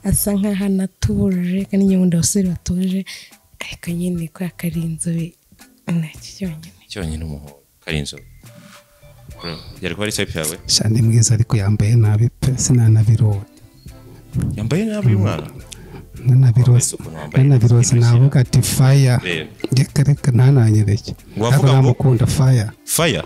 Asa nkaho anatuje kandi njye nkunda abasore batuje, ariko nyine kubera ko ari inzobe ntacyo cyonyine. Cyonyine umuhungu kari inzobe. Bro, yari kuba ari type yawe? Sha ni mwiza ariko yambaye nabi pe, sinanabirota. Yambaye nabi uyu mwana? Nanabirose. Ukuntu wambaye Nanabirose ikintu navuga ati fire. Reba. Reka reka ntananyereke. Wavuga Ariko ngo- namukunda fire. Fire?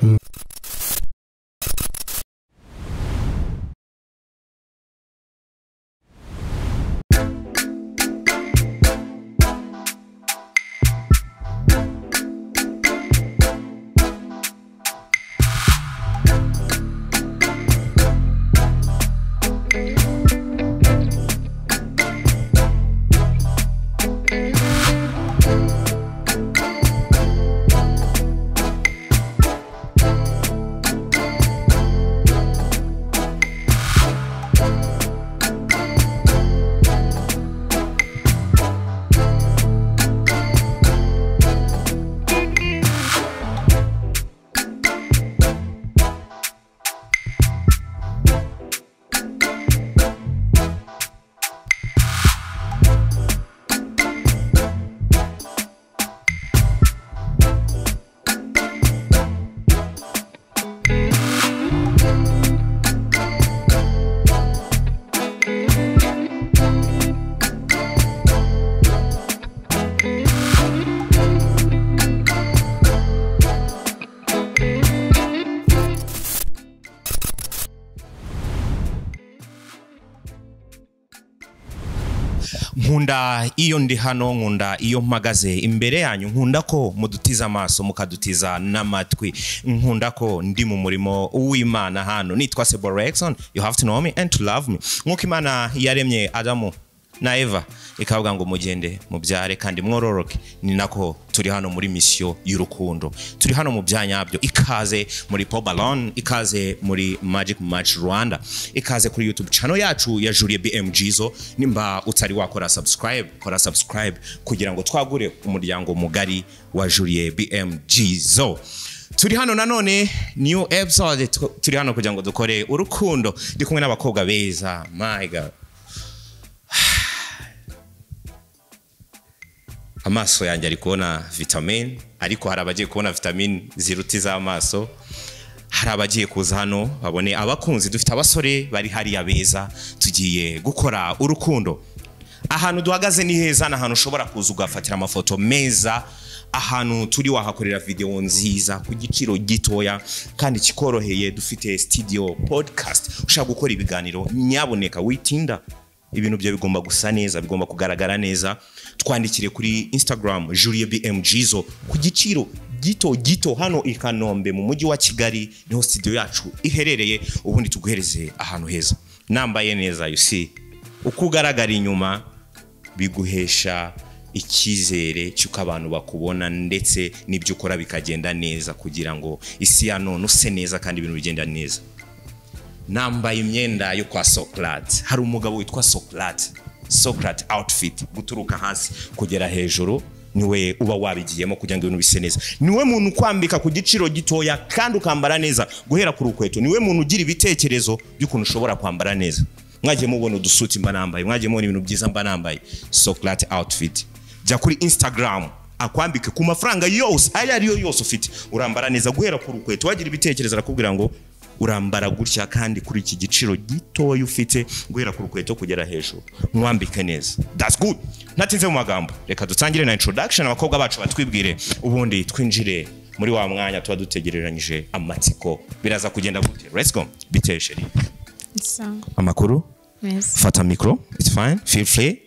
Nkunda iyo ndi hano, nkunda iyo mpagaze imbere yanyu, nkunda ko mudutiza amaso mukadutiza n'amatwi, nkunda ko ndi mu murimo w'Imana hano. Nitwa Sebo Rexon, you have to know me and to love me. Nk'uko Imana yaremye Adamu na Eva ikavuga ngo mugende mubyare kandi mwororoke, ni nako turi hano muri misiyo y'urukundo. Turi hano mu byanyabyo. Ikaze muri Pop Balloon, ikaze muri Magic Match Rwanda, ikaze kuri YouTube channel yacu ya Julie BMG zo. Nimba utari wakora subscribe, kora subscribe kugira ngo twagure umuryango mugari wa Julie BMG zo. Turi hano nanone new episode, turi hano kugira ngo dukore urukundo. Ndi kumwe n'abakobwa beza, my God. Amaso yanjye ari kubona vitamine, ariko hari abagiye kubona vitamine ziruta iz'amaso. Hari abagiye kuza hano babone abakunzi. Dufite abasore bari hariya beza, tugiye gukora urukundo. Ahantu duhagaze ni heza, ni ahantu ushobora kuza ugafatira amafoto meza. Ahantu turi wahakorera video nziza ku giciro gitoya kandi kikoroheye. Dufite studio podcast, ushaka gukora ibiganiro nyaboneka witinda, ibintu byawe bigomba gusa neza, bigomba kugaragara neza. Twandikire kuri Instagram Julie BMG zo ku giciro gito gito, hano i Kanombe mu mujyi wa Kigali niho studio yacu iherereye. Ubundi tuguhereze ahantu heza, nambaye neza, you see uko ugaragara inyuma biguhesha icyizere cy'uko abantu bakubona, ndetse n'ibyo ukora bikagenda neza, kugira ngo isi ya none use neza kandi ibintu bigenda neza. Nambaye imyenda yo kwa Socrate. Hari umugabo witwa Socrate, Socrate outfit, guturuka hasi kugera hejuru niwe uba wabigiyemo kugira ngo ibintu bise neza. Niwe muntu ukwambika ku giciro gitoya kandi ukambara neza guhera ku rukweto. Niwe muntu ugira ibitekerezo by'ukuntu ushobora kwambara neza. Mwagiye mubona udusuti mba nambaye, mwagiye mubona ibintu byiza mba nambaye. Socrate outfit. Jya kuri Instagram akwambike ku mafaranga yose ayo ariyo yose ufite, urambara neza guhera ku rukweto. Wagira ibitekerezo arakubwira ngo urambara gutya kandi kuri iki giciro gitoya ufite, guhera ku rukweto kugera hejuru, mwambike neza. That's good. Ntatinze mu magambo, reka dutangire na introduction, abakobwa bacu batwibwire, ubundi twinjire muri wa mwanya tuba dutegereranyije amatsiko. Biraza kugenda gute? Let's go. Biteye chérie. Sawa. Amakuru? Meza. Fata micro, it's fine, feel free.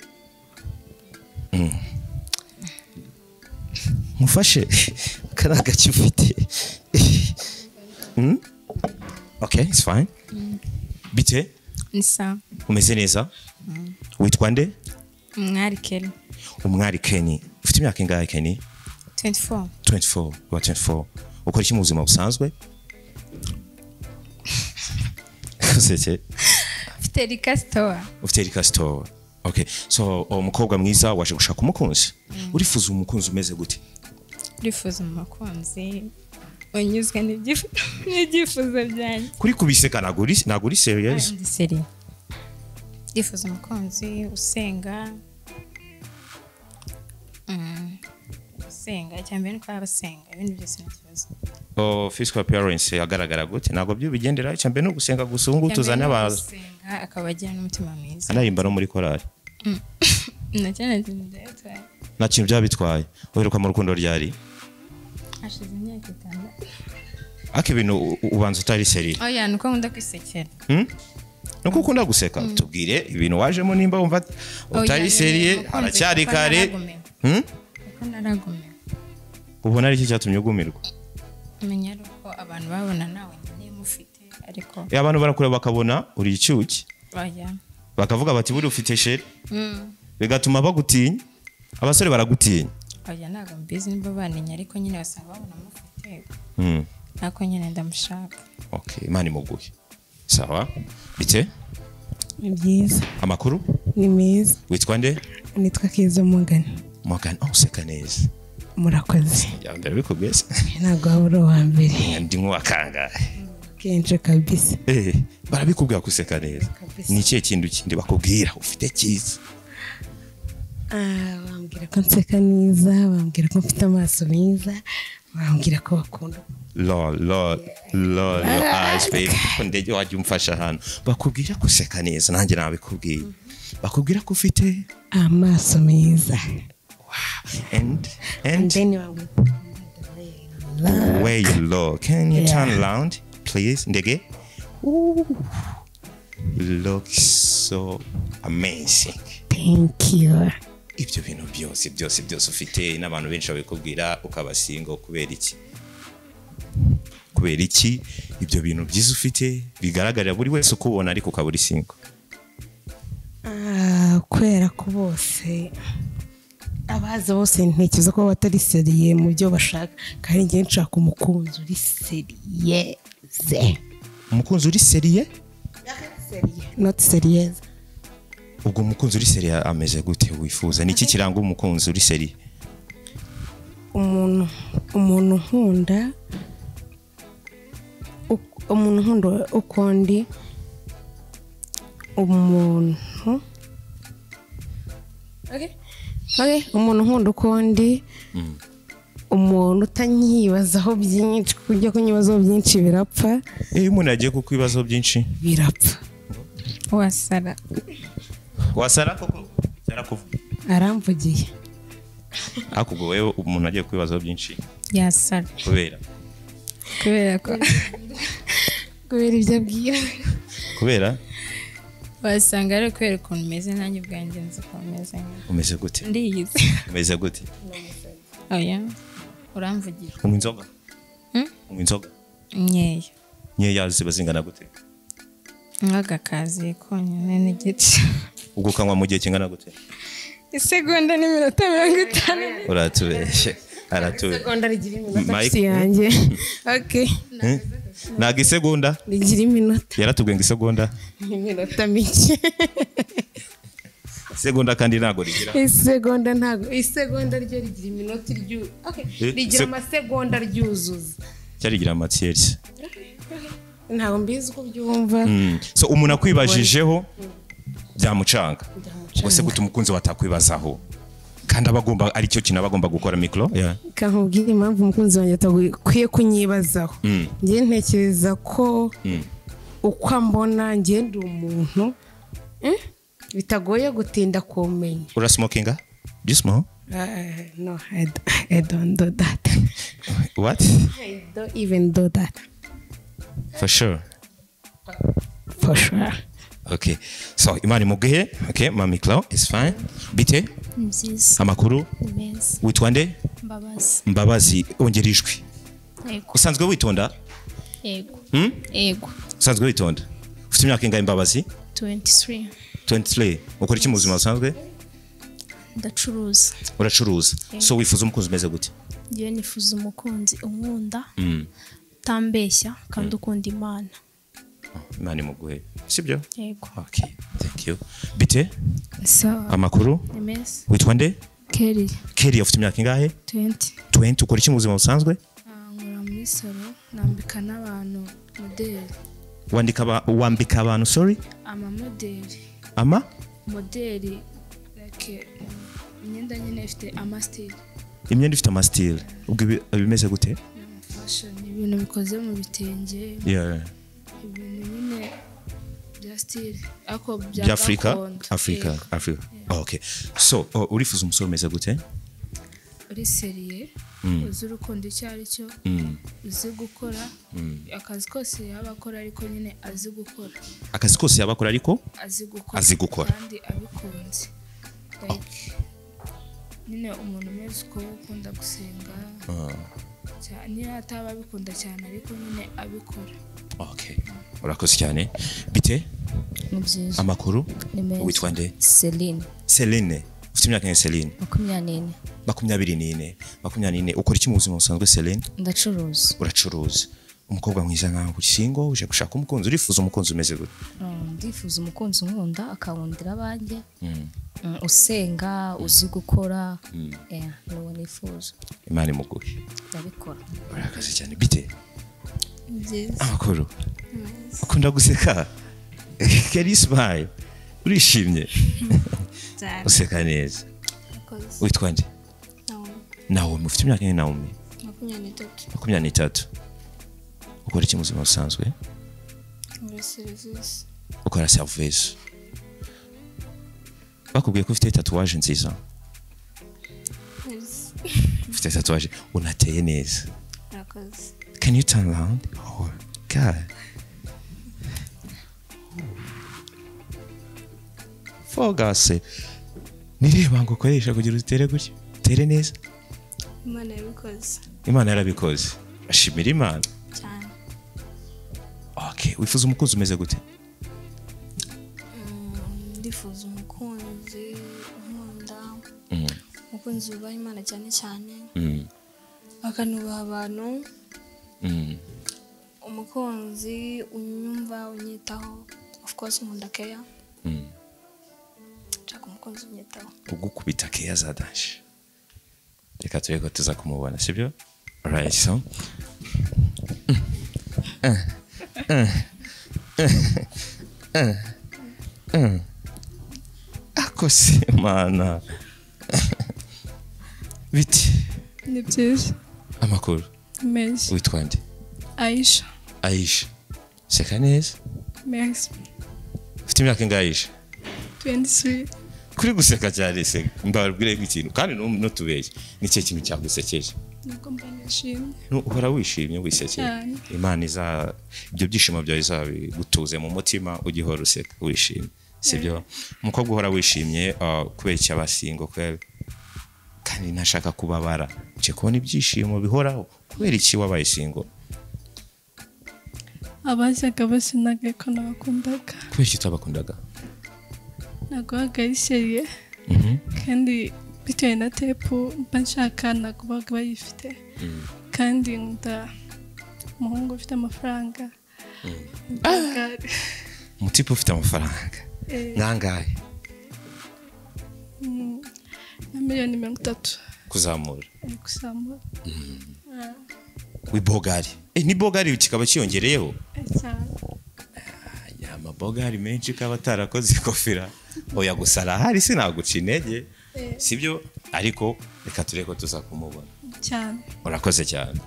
Mufashe kariya gace ufite. Okay, it's fine. Bite? Ni sawa. Umeze neza? Witwa nde? Umwari Kelly. Umwari Kenny. Ufite imyaka ingahe Kenny? 24. 24. Wa 24. Ukora iki mu buzima busanzwe? Useke. Mfite Rika Store. Ufite Rika Store. Okay. So, umukobwa mwiza waje gushaka umukunzi. Urifuza umukunzi umeze gute? Urifuza umukunzi unyuzwe n'ibyifuzo byanjye. Kuri kubiseka ntabwo uri serious. Ndi serious. Ndifuza umukunzi usenga. Usenga icya mbere ni uko yaba asenga, ibindi byose nta kibazo. Oh, physical appearance agaragara gute? Ntabwo byo bigendera, icya mbere ni ugusenga gusa. Ubu ngubu Icya mbere tuzane ni abantu ugusenga, akaba agira n'umutima mwiza. Anaririmba no muri korali. Nacyo nta kintu byatwaye. Nta kintu byaba bitwaye. Uheruka mu rukundo ryari? Hashize imyaka 6. Ariko ibintu ubanza utari sérieux. Oya, ni uko nkunda kwisekera. Nuko ukunda guseka. Tubwire ibintu wajemo nimba wumva utari Oya, sérieux. umukunzi Haracyari kuko kare. naragumiwe. Kuko naragumiwe. Ubona ari iki cyatumye ugumirwa? Menya ari uko abantu babona nawe nyine mufite, ariko Abantu barakureba bakabona uri icyuki, oya. bakavuga bati buri ufite chéri, bigatuma bagutinya. Abasore baragutinya. Oya, ntabwo mbizi nimba banenya, ariko nyine basanga babona mufite. Nako nyine ndamushaka. Okay, Imana imuguhe. Sawa, bite? Ni byiza. Amakuru? Ni meza. Witwa nde? Nitwa Keza Morgan. Morgan, oh, useka neza. Murakoze. Ya mbere bikubwiye se? Ntabwo waba uri uwa mbere. Ndi nk'uwakangahe? Kenshi kabisa. Barabikubwira guseka neza? Kabisa. Ni ikihe kintu kindi bakubwira ufite cyiza? Ah, bambwira ko nseka neza, bambwira ko mfite amaso meza, bambwira ko bakunda Lol, lol, lol, your eyes, baby. Ko ndege wajya umfasha hano. Bakubwira guseka neza, nanjye nabikubwiye. Bakubwira ko ufite amaso meza. And And then bambwira ko the way you look. Can you turn around, please? Ndege. Ooh. You look so amazing. Thank you. Ibyo bintu byose byose byose ufite n'abantu benshi babikubwira, ukaba single kubera iki? Kubera iki ibyo bintu byiza ufite bigaragarira buri wese ukubona, ariko ukaba uri single? Ah, kubera ko bose abaza bose ntekereza ko batari sérieux mu byo bashaka, kandi njye nshaka umukunzi uri sérieux. Umukunzi uri sérieux? Not sérieux. Ubwo umukunzi uri sérieux ameze gute? Wifuza ni iki kiranga umukunzi uri sérieux? Umuntu nkunda umuntu nkunda uko ndi, umuntu okay. Umuntu nkunda uko ndi, umuntu utanyibazaho byinshi, ku buryo kunyibazaho byinshi birapfa. Iyo umuntu yagiye kukwibazaho byinshi Birapfa. Wasara. Wasara koko, yarakuvuga. Aramvugiye. Ariko ubwo wewe umuntu agiye kukwibazaho byinshi Yasara. Kubera? Kubera ko Kubera ibyo abwira. Kubera? Wasanga ari kubera ukuntu umeze, nanjye ubwanjye nzi ukuntu umeze. Umeze gute? Ndiyizi. Umeze gute? Oya, uramvugira. Unywa inzoga? Hmm? Unywa inzoga? Nkeya. Nkeya ziba zingana gute? Nk'agakazi konyine n'igice. Ubwo ukanywa mu gihe kingana gute? Isegonda n'iminota 50. Uratubeshye, aratubeshye. Isegonda rigira iminota. Mike. Si yanjye, okay. Ntabwo isegonda Rigira iminota. Yaratubwiye ngo isegonda Iminota mike. Isegonda kandi ntabwo rigira Isegonda, ntabwo isegonda ryo rigira iminota iryu, okay. Rigira amasegonda ryuzuza. Cyarigira amatiyeri. Ntabwo mbizi uko byumva. So umuntu akwibajijeho byamucanga. Ubwo se gute umukunzi watakwibazaho kandi aba agomba, aricyo kintu aba agomba gukora mikoro, yeah. Kankubwira impamvu umukunzi wanjye atakwiye kunyibazaho. Njye ntekereza ko uko ambona, njye ndi umuntu bitagoye gutinda kumenya. Urasmokinga? Do you smoke? No, I don't do that. What? I don't even do that. For sure? For sure. Okay, so Imana imuguhe. Okay, mami Clau is fine. Bite? Ni byiza. Amakuru? Ni meza. Witwa nde? Mbabazi. Mbabazi, ongera ijwi. Yego. Usanzwe witonda? Yego. Hmm? Yego. Usanzwe witonda. Ufite imyaka ingahe, Mbabazi? 23. 23. Ukora iki mu buzima busanzwe? Ndacuruza. Uracuruza. So wifuza umukunzi umeze gute? Ngewe nifuza umukunzi unkunda, utambeshya kandi ukunda Imana. Imana imuguhe, sibyo? Yego. Okay, thank you. Bite? Sawa. Amakuru? Ni meza. Witwa nde? Kelly. Kelly, ufite imyaka ingahe? 20. 20. Ukora iki mu buzima busanzwe? Nkora muri salon, nambika n'abantu modeli. Wandika wambika abantu, sorry? Amamodeli. Ama Modeli, like imyenda nyine ifite amastyle. Imyenda ifite amastyle. Ubwo bimeze gute? Fashion, ibintu bikoze mu bitenge. Yeah. Ibintu nyine bya style ako bya Africa, Africa, Africa. Oh, okay. So, urifuza umusore umeze gute? Uri seriye, uzi urukundo icyo ari cyo, uzi gukora akazi kose yaba akora, ariko nyine azi gukora. Akazi kose yaba akora ariko azi gukora kandi abikunze. Like nyine umuntu umeze uko ukunda gusenga, niyo ataba abikunda cyane ariko nyine abikora. Okay. Urakoze cyane. Bite? Ni byiza. Amakuru? Witwa nde? Celine. Celine. Ufite imyaka ingahe Celine? 24. 24. 24. Ukora iki mu buzima busanzwe Celine? Ndacuruza. Uracuruza. Umukobwa mwiza nkawe uri single, uje gushaka umukunzi, urifuza umukunzi umeze gute? Ndifuza umukunzi unkunda, akawundira abanjye. Usenga, uzi gukora. Nuwo nifuza. Imana imuguhe. Ndabikora. Urakoze cyane. Bite? Byiza. Amakuru. Ukunda guseka? Can you smile? Urishimye? Useka neza. Witwa nde? Naomi. Ufite imyaka ingahe Naomi? 23. 23. Ukora iki mu buzima busanzwe? Muri service. Ukora service. Bakubwiye ko ufite tatouage nziza? Ufite tatouage, unateye neza. Murakoze. Can you turn around? Oh God. For God's sake. Nireba ngo ukoresha kugira utere gutya? Utere neza? Imana yarabikoze. Imana yarabikoze. Ashimira Imana. Cyane. Okay, wifuza umukunzi umeze gute? Ndifuza umukunzi unkunda. Umukunzi wubaha Imana cyane cyane. Akanubaha abantu. Umukunzi unyumva, unyitaho. Of course nkunda care. Nshaka umukunzi unyitaho. Ugukubita care za dash. Reka turebe ko tuza kumubona, sibyo? Alright, so. Ako se mana. Biti. Ni byiza. Amakuru. Meza. Witwa nde? Aisha. Aisha. Seka neza? Merci. Ufite imyaka ingahe Aisha? 23. Kuri guseka cyane se mbabwire ikintu kandi ntutubeshye. Ni cyo kintu cyagusekeje? Nuko mba nishimye. Uhora wishimye wisekeye. Imana iza ibyo byishimo byawe izabigutuze mu mutima ugihora useka wishimye. Sibyo? Umukobwa uhora wishimye kubera icyo abasingo kweli kandi ntashaka kubabara. Cyo kubona ibyishimo bihoraho kubera iki wabaye single? Abashaka bose ntabwo ko nabakundaga. Kubera iki utabakundaga? Ntabwo babaga ari seriye. Kandi bitewe na tepu mba nshaka ntabwo babaga bayifite. Kandi nkunda umuhungu ufite amafaranga. Umutipe ufite amafaranga nangahe? Na 30 miliyoni. Kuzamura. Kuzamura. Wibogari. Ni bogari kikaba cyiyongereyeho? Cyane. Ya mabogari menshi kaba atarakoze ikofira. Oya gusa arahari sinaguca intege. Sibyo? Ariko reka tureko tuza kumubona. Cyane. Urakoze cyane.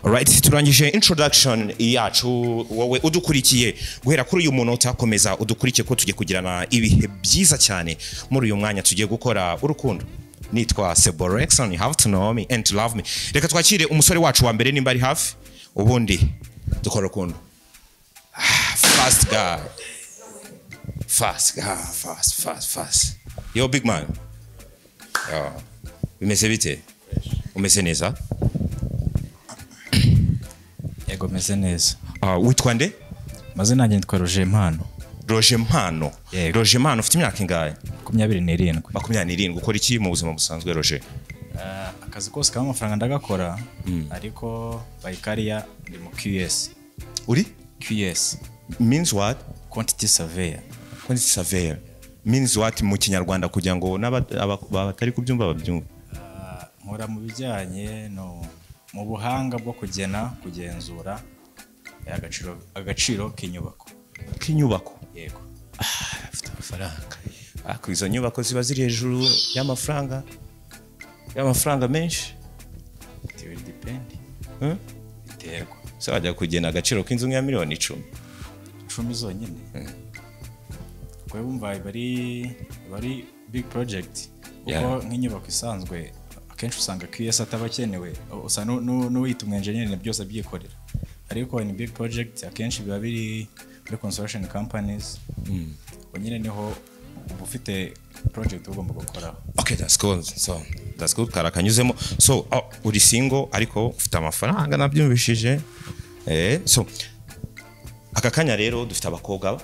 Alright, turangije introduction yacu. Wowe udukurikiye guhera kuri uyu munota komeza udukurikiye ko tugiye kugirana ibihe byiza cyane muri uyu mwanya tugiye gukora urukundo. Nitwa Sebo Rexon, you have to know me and to love me. Reka twakire umusore wacu wa mbere nimba ari hafi, ubundi dukora urukundo. Fast guy. Fast guy, fast, fast, fast. Yo big man. Yo. Bimeze bite? Umeze neza? Yego meze neza. Witwa nde? Mazina yanjye nitwa Roger Mpano. Roger Mpano. Roger Mpano ufite imyaka ingahe? 27. 27. Ukora iki mu buzima busanzwe Roger? Akazi kose kaba amafaranga ndagakora, ariko by career ndi mu QS. Uri? QS. Means what? Quantity surveyor. Quantity surveyor. Means what mu Kinyarwanda kugira ngo n'abatari kubyumva babyumve? Nkora mu bijyanye no mu buhanga bwo kugena, kugenzura agaciro k'inyubako. K'inyubako? Yego. Afite amafaranga. Ariko izo nyubako ziba ziri hejuru y'amafaranga menshi. It will depend. Biterwa. Se wajya kugena agaciro k'inzu ya miliyoni 10. 10 zonyine. Kuko bumva bari big project. Kuko nk'inyubako isanzwe akenshi usanga QS atabakenewe, usa n'uwita umu engineer byose abyikorera. Ariko in big project akenshi biba biri muri construction companies. Ubwo nyine niho uba ufite project ugomba gukoraho. Okay, that's cool. So that's good, karakanyuzemo. So uri single ariko ufite amafaranga nabyumvishije. So aka kanya rero dufite abakobwa,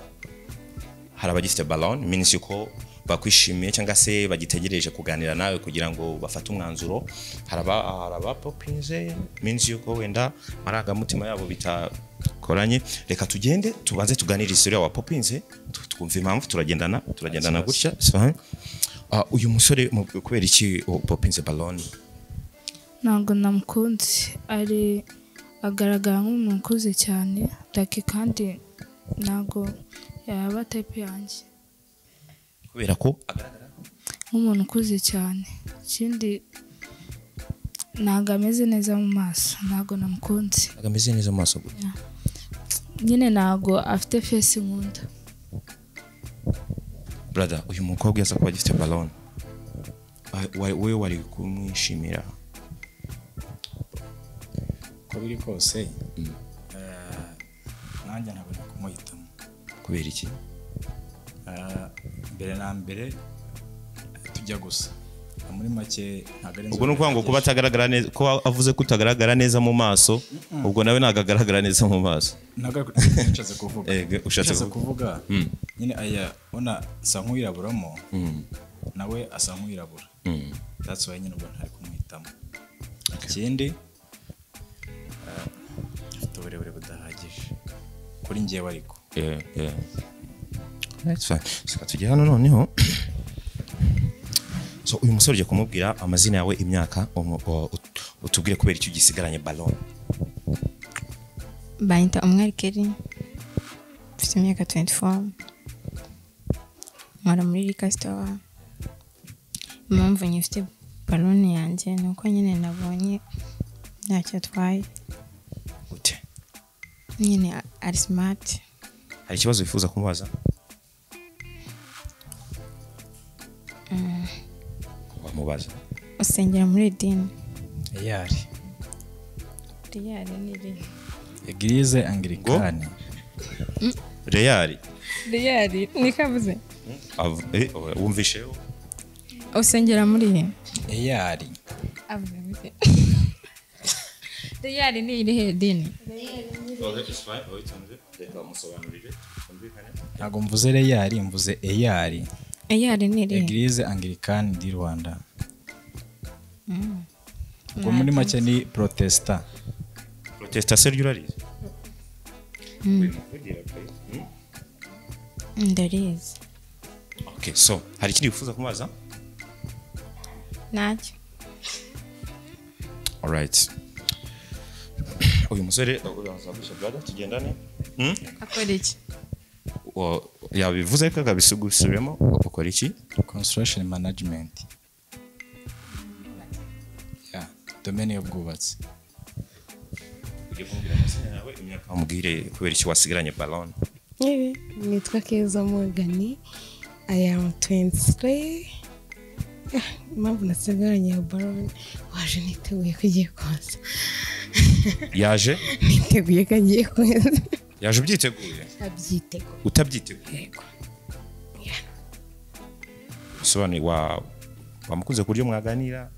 hari abagifite ballon means yuko bakwishimiye cyangwa se bagitegereje kuganira nawe kugira ngo bafate umwanzuro. Hari abapopinze means yuko wenda amarangamutima yabo bitakoranye. Reka tugende tubanze tuganire isuri wa popinze, twumve impamvu turagendana gutya. Uyu musore kubera iki popinze ballon? Ntabwo namukunze, ari agaragara nk'umuntu ukuze cyane like, kandi ntabwo yaba type yanjye kubera ko agaragara nk'umuntu ukuze cyane. Ikindi ntabwo ameze neza mu maso, ntabwo namukunze. Ntabwo ameze neza mu maso gute? Nyine ntabwo afite face nkunda. Brother, uyu mukobwa yaza kuba agifite ballon, wewe wari kumwishimira? Uko biri kose nanjye ntabwo nakumuhitamo. Kubera iki? Mbere na mbere tujya gusa muri make ntabwo ari. Ubwo nukuvuga ngo kuba atagaragara neza, ko avuze ko utagaragara neza mu maso, ubwo nawe ntabwo agaragara neza mu maso. Ntabwo ushatse kuvuga. Ushatse kuvuga nyine aya ona asa nk'uwiraburamo, nawe asa nk'uwirabura. That's why nyine ubwo ntari kumuhitamo. Ikindi afite uburebure budahagije kuri njyewe ariko. Yeah. That's fine. So tujye hano noneho. So uyu musore ugiye kumubwira amazina yawe, imyaka, utubwire kubera icyo ugisigaranye ballon. Banyita Umwari Kelly, mfite imyaka 24, nkora muri Rika Store. Impamvu nyifite ballon yanjye ni uko nyine nabonye ntacyo atwaye. Gute? Nyine ari smart. Hari ikibazo wifuza kumubaza? Wamubaza. Usengera muri idini? Eyari. Reyari ni irihe? Eglise Anglikane. Reyari. Reyari ni kavuze? Wumvishe? Usengera muri he? Eyari. Avuze gute? Reyari ni irihe dini? Ntabwo mvuze Reyari, mvuze Eyari. Eyari ni irihe? Eglise Anglikane di Rwanda. Ubwo muri make ni Protestant. Protestant se ryo urarizi? Ndarizi. Okay, so hari ikindi wifuza kumubaza? Ntacyo. All right. Uyu musore uraza gusha brother tugendane. Akora iki? Yabivuze ko akabisubiremo. Ukora iki? Construction management. Yeah, domaine y'ubwubatsi. Ugiye kumubwira amazina yawe, imyaka, umubwire kubera iki wasigaranye ballon. Nitwa Keza Morgan, I am 23. Impamvu nasigaranye ballon, waje niteguye ko igiye kuza. Yaje? Niteguye ko agiye kuza. Yaje ubyiteguye? Abyiteguye. Utabyiteguye? Yego. Bisobanuye wamukunze ku buryo mwaganira?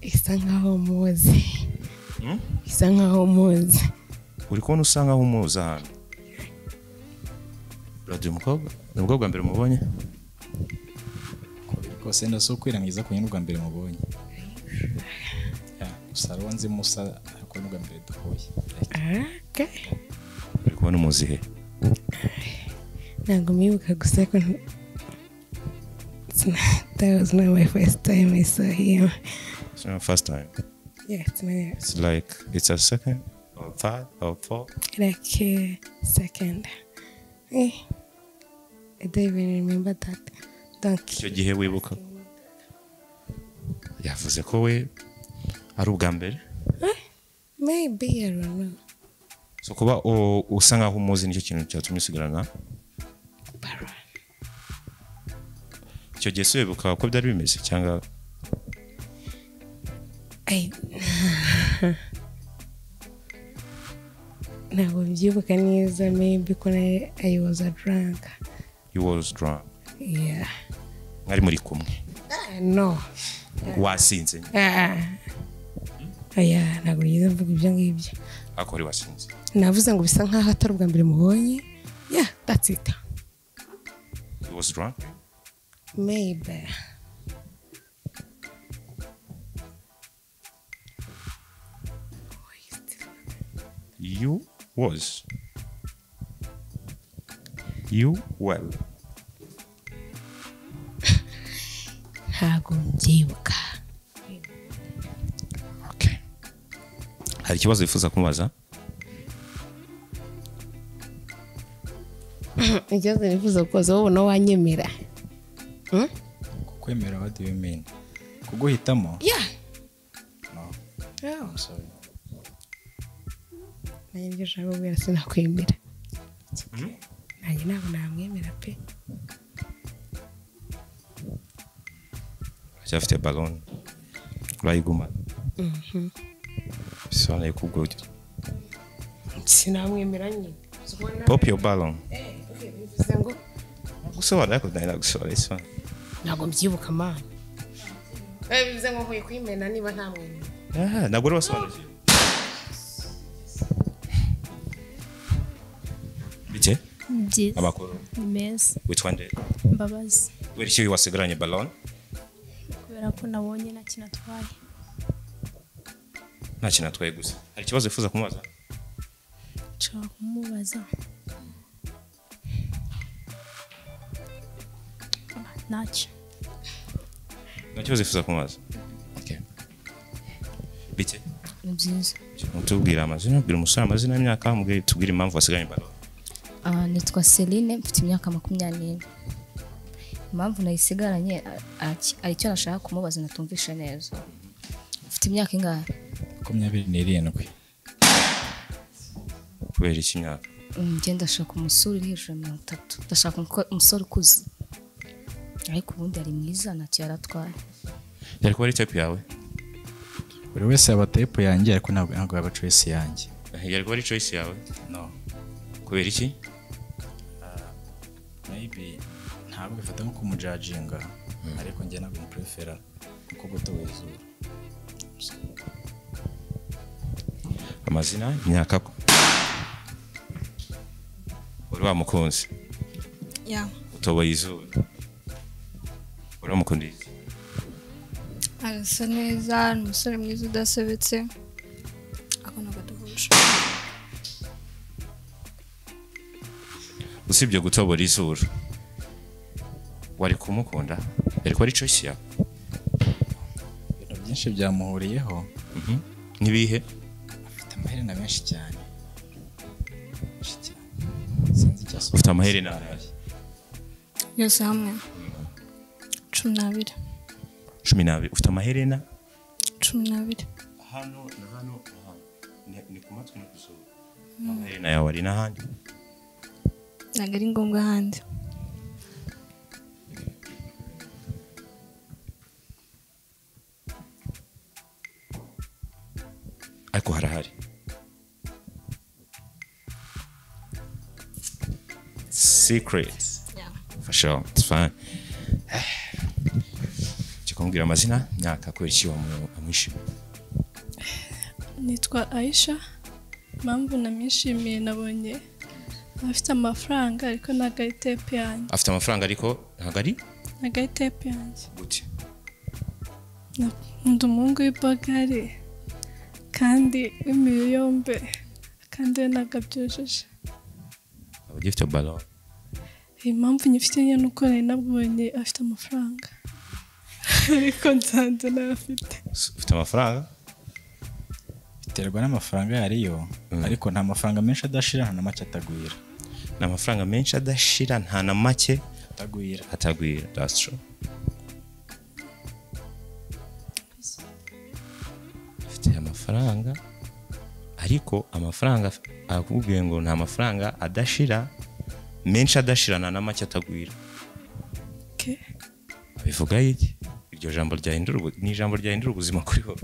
Isa nkaho muzi. Isa nkaho muzi. Uri kubona usa nkaho umuzi ahantu. Radio umukobwa? Ni ubwo bwa mbere mubonye? Kose ndasoko kwirangiza kunyine ubwa mbere mubonye. Gusa ruwo nzi Musa ariko ni ubwa mbere duhuye. Okay. Uri kubona umuzi he? Ntabwo mwibuka gusa ko that was not my first time I saw him. It's not my first time. Yeah, it's my. It's like it's a second Top 5, top 4. Like second. I don't even remember that. Donc Icyo gihe wibuka yavuze ko we ari ubwa mbere. Maybe I don't know. So kuba usa nkaho umuzi nicyo kintu cyatumye usigarana Baron. Icyo gihe se wibuka uko byari bimeze cyangwa? Ntabwo mbyibuka neza, maybe ko I was a drunk. You was drunk. Yeah. Mwari muri kumwe? No. Wasinze? Aya, ntabwo nigeze mvuga ibyo ngibyo. Ariko wari wasinze? Navuze ngo bisa nkaho atari ubwa mbere mubonye. Yeah, that's it. You was drunk? Maybe. You was. You well. Ntabwo mbyibuka. Okay. Hari ikibazo wifuza kumubaza? Ikibazo nifuza kubaza, wowe ubona wanyemera? Kukwemera, what do you mean? Kuguhitamo? Yeah. No. Oh. I'm sorry. Nanjye ibyo ushaka kubwira sinakwemera. Nanjye ntabwo namwemera pe. Uracyafite balloon urayigumana? Bisobanuye ko ubwo Sinamwemera nyine. Pop your balloon. Bivuze ngo gusobanura, ariko nari nagusobanura isobanura. Ntabwo mbyibuka man. Bivuze ngo nkwiye kuyimena niba ntamwemera. Ntabwo uri wasobanukiwe. Bite? Byiza. Amakuru Ni meza. Witwa nde? Mbabazi. Kubera iki wasigaranye balloon? Kubera ko nabonye nta kintu atwaye. Nta kintu atwaye gusa. Hari ikibazo wifuza kumubaza? Nshobora kumubaza. Ntacyo. Nta kibazo wifuza kumubaza? Okay. Bite? Ni byiza. Tubwira amazina, ubwira umusore amazina y'imyaka, mubwire tubwire impamvu wasigaranye balloon. Nitwa Celine, mfite imyaka 24. Impamvu nayisigaranye ari icyo nashaka kumubaza natumvishe neza. Mfite imyaka ingahe? 27. Kubera iki imyaka? Njye ndashaka umusore uri hejuru ya 30. Ndashaka umusore ukuze. Ariko ubundi ari mwiza ntacyo yaratwaye. Yari kuba ari type yawe? Buri wese yaba type yanjye ariko ntabwo yaba choice yanjye. Yari kuba ari choice yawe? No. Kubera iki? Maybe ntabwo bifata nko kumujajinga, ariko njye ntabwo mprefera kuko gutoba izuru. Amazina, imyaka, uri wamukunze? Yeah. Utoboye izuru. Uri wamukundiye? Arasa neza, ni umusore mwiza udasebetse. Ako ntabwo duhuje. Usibye gutobora izuru, wari kumukunda? Yari kuba ari choice yawe? Ibintu byinshi byamuhuriyeho. N'ibihe? Afite amaherena menshi cyane. Sinzi icyo asobanura. Ufite amaherena angahe? Yose hamwe 12. 12. Ufite amaherena 12. Hano na hano na hano. Ni ku matwi no ku zuru. Amaherena yawe ari n'ahandi? Ntabwo ari ngombwa ahandi. Ariko harahari. Secret. Yeah. For sure. It's fine. Kumbwira amazina, imyaka, kubera iki wamwishimiye? Nitwa Aisha. Impamvu namwishimiye nabonye afite amafaranga ariko ntabwo ari type yanjye. Afite amafaranga ariko ntabwo ari? Ntabwo ari type yanjye. Gute? Nkunda umuhungu w'ibogari kandi w'imibiri yombi kandi we ntabwo abyujuje. Aba agifite balloon. Impamvu nyifite nyine ni uko nari nabonye afite amafaranga. Ariko nsanze ntayafite. Ufite amafaranga? Mfite Biterwa n'amafaranga yariyo, ariko nta mafaranga menshi adashira nta na make atagwira. Nta mafaranga menshi adashira nta na make atagwira. Atagwira, that's true. Afite amafaranga ariko amafaranga akubwiye ngo nta mafaranga adashira menshi adashira nta na make atagwira. Okay. Bivuga iki? Iryo jambo ryahindura ni ijambo ryahindura ubuzima kuri wowe.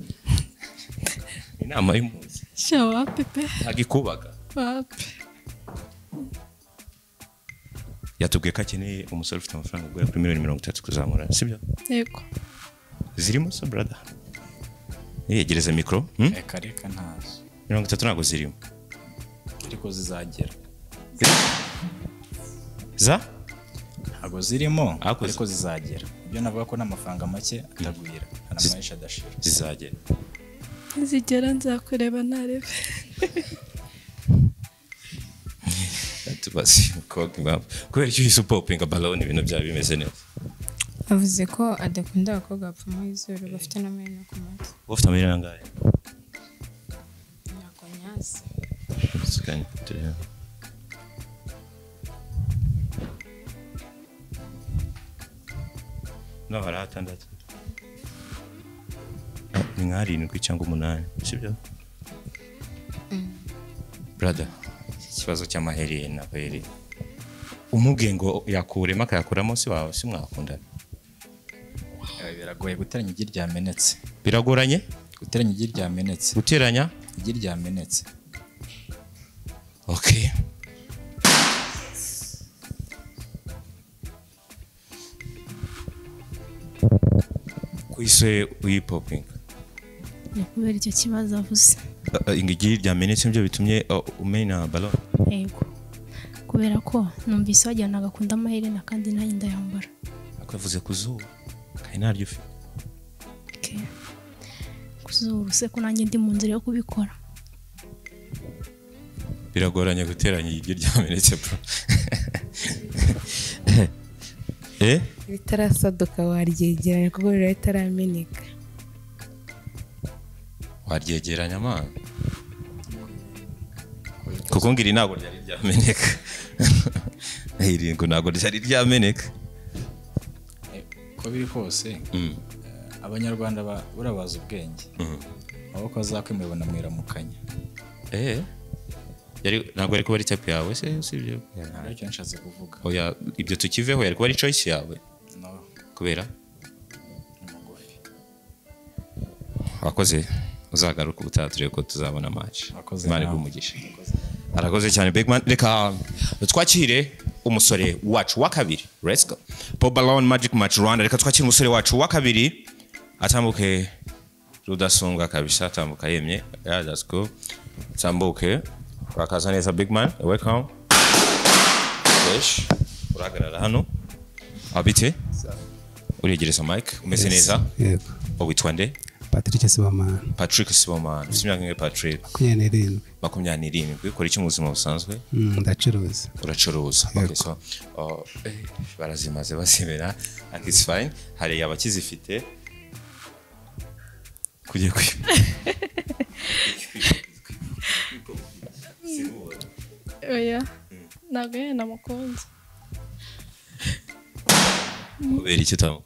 Inama y'umunsi. Sha wapi pe? Ntagikubaga. Wapi. Yatubwiye ko akeneye umusore ufite amafaranga guhera kuri miliyoni 30 kuzamura, sibyo? Yego. Zirimo se brother? Yegereza mikro. Reka reka ntazo. 30 ntago zirimo. Ariko zizagera. Za? Ntago zirimo ariko zizagera. Ibyo navuga ko n'amafaranga make atagwira, nta menshi adashira. Zizagera. Nizigera nzakureba narebe. Tubazi umukobwa kubera icyo uhise upopinga balloon ibintu byaba bimeze neza. Avuze ko adakunda abakobwa bapfumuye izuru bafite n'amenyo ku matwi. Ufite amenyo angahe? Ntabwo nyazi. No hari atandatu. Ni nka 7 cyangwa 8, sibyo? Brother, ikibazo cy'amaherena na umubwiye ngo yakuremo akayakuramo si wawe si mwakundana. Biragoye guteranya igi ryamenetse. Biragoranye? Guteranya igi ryamenetse. Guteranya igi ryamenetse. Okay. Kuise uyipoping. Ni kubera icyo kibazo avuze. Igi ryamenetse nibyo bitumye umena ballon. Yego. Kubera ko numvise wajyana agakunda amaherena kandi nanjye ndayambara. Akavuze kuzuba kandi ntaryo ufite. Okay. Kuzuru se ko nanjye ndi mu nzira yo kubikora. Biragoranye guteranya igi ryamenetse bro. Bitarasaduka waryegeranya kuko bitarameneka. Waryegeranya man. Kuko ngiri ntabwo ryari ryameneka. Iri ngo ntabwo ryari ryameneka. Ko biri kose abanyarwanda urabaza ubwenge. Amaboko azakwimubona mwiramukanya. Yari ntabwo ari kuba ari type yawe se sibyo? Aricyo nshatse kuvuga. Oya ibyo tukiveho yari kuba ari choice yawe. No. Kubera wakoze uzagaruka ubutaha turebe ko tuzabona match. Imana iguhe umugisha. Arakoze cyane big man. Reka twakire umusore wacu wa kabiri. Let's go. Pop Balloon Magic Match Rwanda. Reka twakire umusore wacu wa kabiri atambuke rudasonga kabisa, atambuka yemye. Yeah, that's cool. Atambuke. Urakaza neza big man. Welcome. Fresh. Urahagarara hano. Abite. Uregereza mic. Umeze neza? Yego. Witwa nde? Patrick Sibomana. Patrick Sibomana. Ufite imyaka ingahe Patrick? 27. 27. Ukora iki mu buzima busanzwe? Ndacuruza. Uracuruza. Okay, so barazimaze basimera. And it's fine. Hari abakizifite. Kujya kwiba. Oya. Ntabwo yari namukunze. Kubera iki utamu?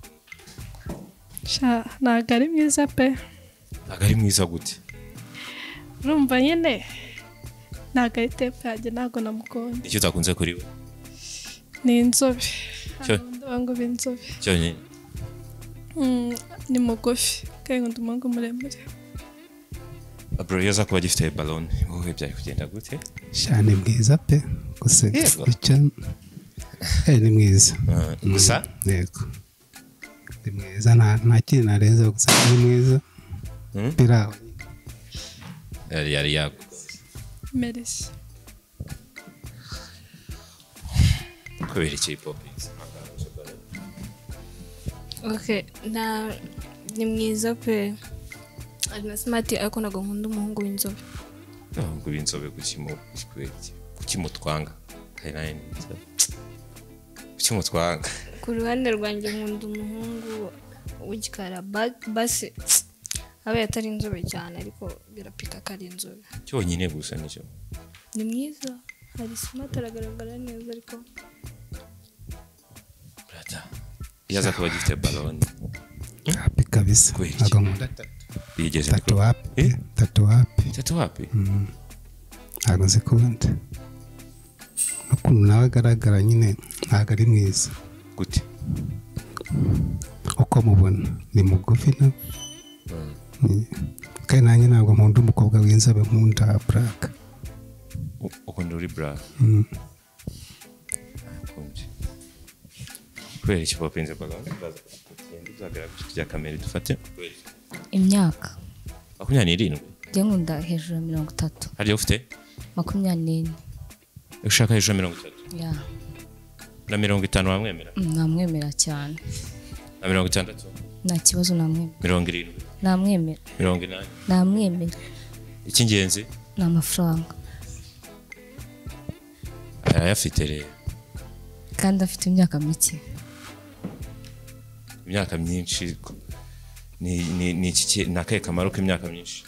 Sha ntabwo ari mwiza pe. Ntabwo ari mwiza gute? Urumva nyine ntabwo ari tepe yanjye, ntabwo namukunze. Icyo utakunze kuri we? Ni inzobe. Abahungu b'inzobe. Cyonyine? Ni mugufi kandi nkunda umuhungu muremure. Bro, iyo aza kuba agifite balloon wowe byari kugenda gute? Sha ni mwiza pe gusa icyo ni mwiza. Gusa? Yego. Ni mwiza nta kintu narenza gusa ni mwiza. Biraho. Yari yaguze. Merci. Kubera iki popinzi? Okay, na ni mwiza pe. Ari na smart ariko ntabwo nkunda umuhungu w'inzobe. Umuhungu w'inzobe kuki mutwanga? Kuki mutwanga? Ku ruhande rwanjye nkunda umuhungu w'igikara basi Abaye atari inzobe cyane ariko birapika ko ari inzobe. Cyonyine gusa nicyo. Ni mwiza, hari smart, aragaragara neza ariko brother yaza kuba gifite balloon. Happy kabisa. Ntabwo nkunda yigeze tatu wapi? Tatu wapi? Tatu wapi? Ntabwo nzikunda. Ukuntu nawe agaragara nyine ntabwo ari mwiza. Gute? Uko mubona ni mugufi na kandi nanjye ntabwo nkunda umukobwa w'inzobe, nkunda black. Ukunda uri black? Kubera iki popinze balloon? Tugenda kamera dufate. Imyaka 27. Njye nkunda hejuru ya 30. Hariyo ufite? 24. Ushaka hejuru ya 30? Yeah. Na 50 wamwemera? Namwemera cyane. Na 60? Nta kibazo namwemera. 70? Namwemera. 80? Namwemera. Icy'ingenzi? Ni amafaranga. Arayafite rero. Kandi afite imyaka mike. Imyaka myinshi ni iki nakaye kamaro k'imyaka myinshi?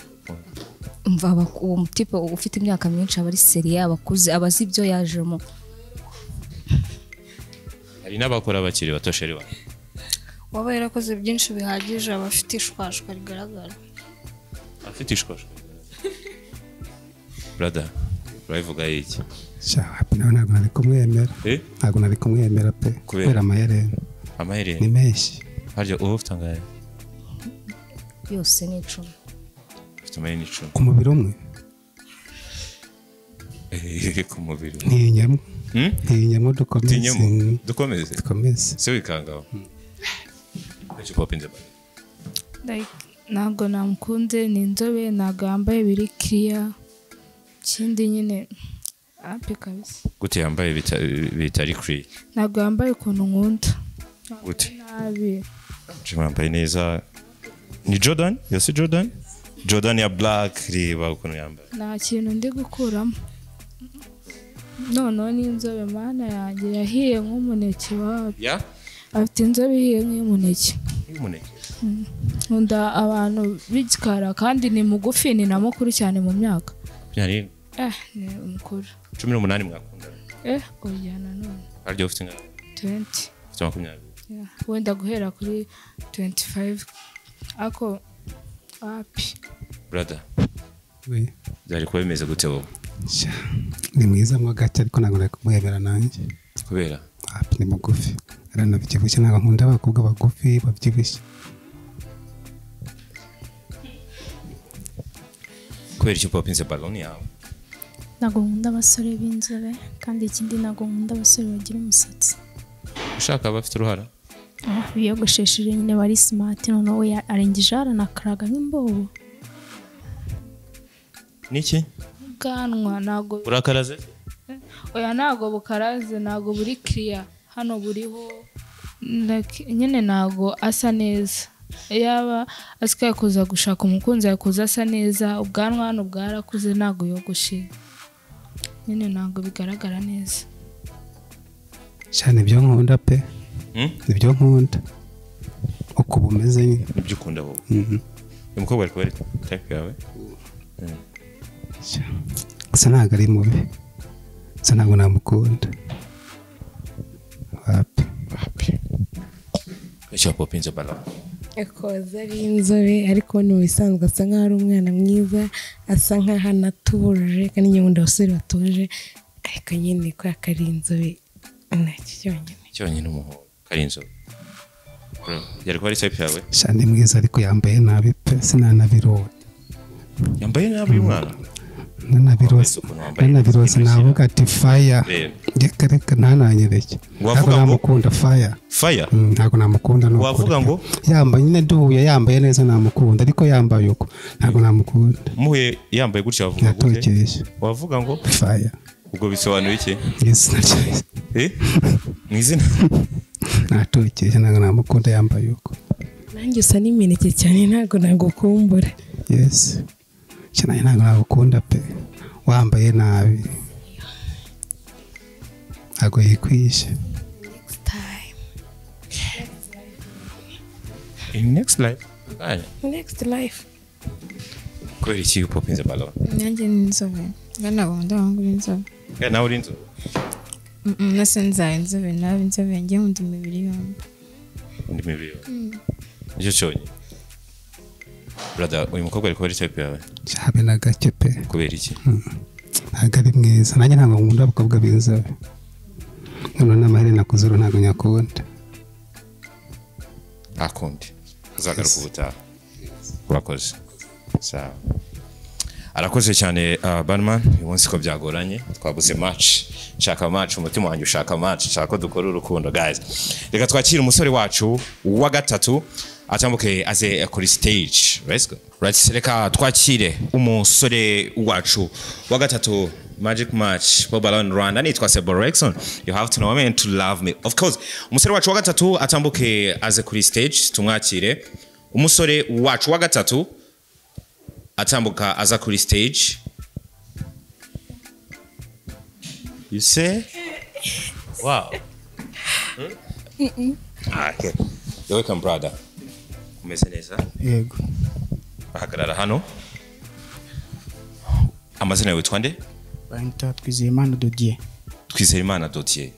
Umva uwo mutipe ufite imyaka myinshi aba ari seriye, abakuze, abazi ibyo yajemo. Hari n'abakora bakiri bato sheri wa. Waba yarakoze byinshi bihagije aba afite ishwashwa rigaragara. Afite ishwashwa. Brother, urabivuga iki? Sha, ntabwo nari kumwemera. Ntabwo nari kumwemera pe. Kubera amaherena. Amaherena ni menshi. Harya uba ufite angahe? Yose ni 10. Ufite amaherena 10. Ku mubiri umwe? Ku mubiri. Ntinyemo. Ntinyemo dukomeze. Dukomeze. Dukomeze. Se wikangaho. Icyo popinze ba. Like ntabwo namukunze, ni inzobe, ntabwo yambaye biri clear. Ikindi nyine ape kabisa. Gute yambaye bitari clear? Ntabwo yambaye ukuntu nkunda. Gute? Nabi. Yambaye neza. Ni Jordan? Yose Jordan? Jordan ya black, reba ukuntu yambaye. Nta kintu ndi gukuramo. Noneho ni inzobe mana yanjye yahiye nk'umuneke wawe. Ya? Afite inzobe ihiye nk'umuneke. Nk'umuneke. Nkunda abantu b'igikara kandi ni mugufi, ni na mukuru cyane mu myaka. Ni ni mukuru. 18 mwakundana. Oya nanone. Haryo ufite ingahe? 20. Ufite 20. Yeah. Wenda guhera kuri 25 ako api. Brother. We. Byari kuba bimeze gute wowe? Ni mwiza mwo gake ariko ntabwo nari kumwemera nanjye. Kubera? Api ni mugufi. Aranabyibushye, ntabwo nkunda abakobwa bagufi babyibushye. Kubera icyo popinze balloon yawe? Ntabwo nkunda abasore b'inzobe kandi ikindi ntabwo nkunda abasore bagira umusatsi. Ushaka abafite uruhara? Biyogoshesheje nyine bari smart, noneho we arengeje aranakaraga nk'imbobo. Niki? Ubwanwa ntabwo burakaraze? Oya ntabwo bukaraze, ntabwo buri clear. Hano buriho like nyine ntabwo asa neza. Yaba asikaye kuza gushaka umukunzi yakuza asa neza, ubwanwa hano bwarakuze ntabwo yogoshe. Nyine ntabwo bigaragara neza. Cyane ibyo nkunda pe. Ibyo nkunda. Uko bumeze nyine. Ibyo ukunda wowe. Umukobwa ari kubari type yawe? Gusa ntabwo ari mubi. Gusa ntabwo namukunda. Wapi. Wapi. Icyo popinze balloon. Ekoza ari inzobe ariko ni bisanzwe asa nkaho ari umwana mwiza, asa nkaho anatuje kandi nyine nkunda abasore batuje, ariko nyine ko akari inzobe ntacyo cyonyine. Cyonyine umuhondo kari inzobe. Yari kuba ari type yawe? Sha ni mwiza ariko yambaye nabi pe, sinanabirota. Yambaye nabi uyu mwana? Nanabirose navuga ati fire. Reka reka ntananyereke. Ntabwo namukunda fire. Fire? Ntabwo namukunda no. Wavuga ngo yambaye nyine duhuye yambaye neza namukunda ariko yambaye uko ntabwo namukunda. Muhuye yambaye gutya wavuga gute? Wavuga ngo fire. Ubwo bisobanuye iki? Yes, mu izina natokesha ntabwo namukunda yambaye uko. Nanjye usa n'imineke cyane ntabwo nagukumbura. Yes. Cyane ntabwo nagukunda pe. Wambaye nabi. Ntabwo yikwishe. Next time. In next life. Next life. Kubera iki upopinze balloon? Nanjye ni inzobe. Nga ntabwo nkunda abahungu b'inzobe. Nawe uri inzobe? Nase nzaye inzobe, nawe inzobe, njye nkunda imibiri yombi. Nkunda imibiri yombi. Nicyo cyonyine. Brother, uyu mukobwa ari kubera type yawe? Habe na gake pe. Kubera iki? Ntabwo ari mwiza. Nanjye ntabwo nkunda abakobwa b'inzobe. Noneho n'amaherena ku zuru ntabwo nyakunda. Ntakundi. Uzagaruka ubutaha. Urakoze. Sawa. Arakoze cyane Barman, uyu munsi ko byagoranye twabuze match. Nshaka match, umutima wanjye ushaka match, nshaka ko dukora urukundo guys. Reka twakire umusore wacu wa gatatu atambuke aze kuri stage. Let's go. Right, reka twakire umusore wacu wa gatatu. Magic Match Pop Balloon Rwanda, nitwa Sebo Rexon. You have to know me and to love me. Of course, umusore wacu wa gatatu atambuke aze kuri stage tumwakire. Umusore wacu wa gatatu atambuka aza kuri stage. You say? Wow. Okay. You're welcome, brother. Umeze neza? Yego. Ahagarara hano. Amazina yawe witwa nde? Banyita Twizeyimana Dodier. Twizeyimana Dodier.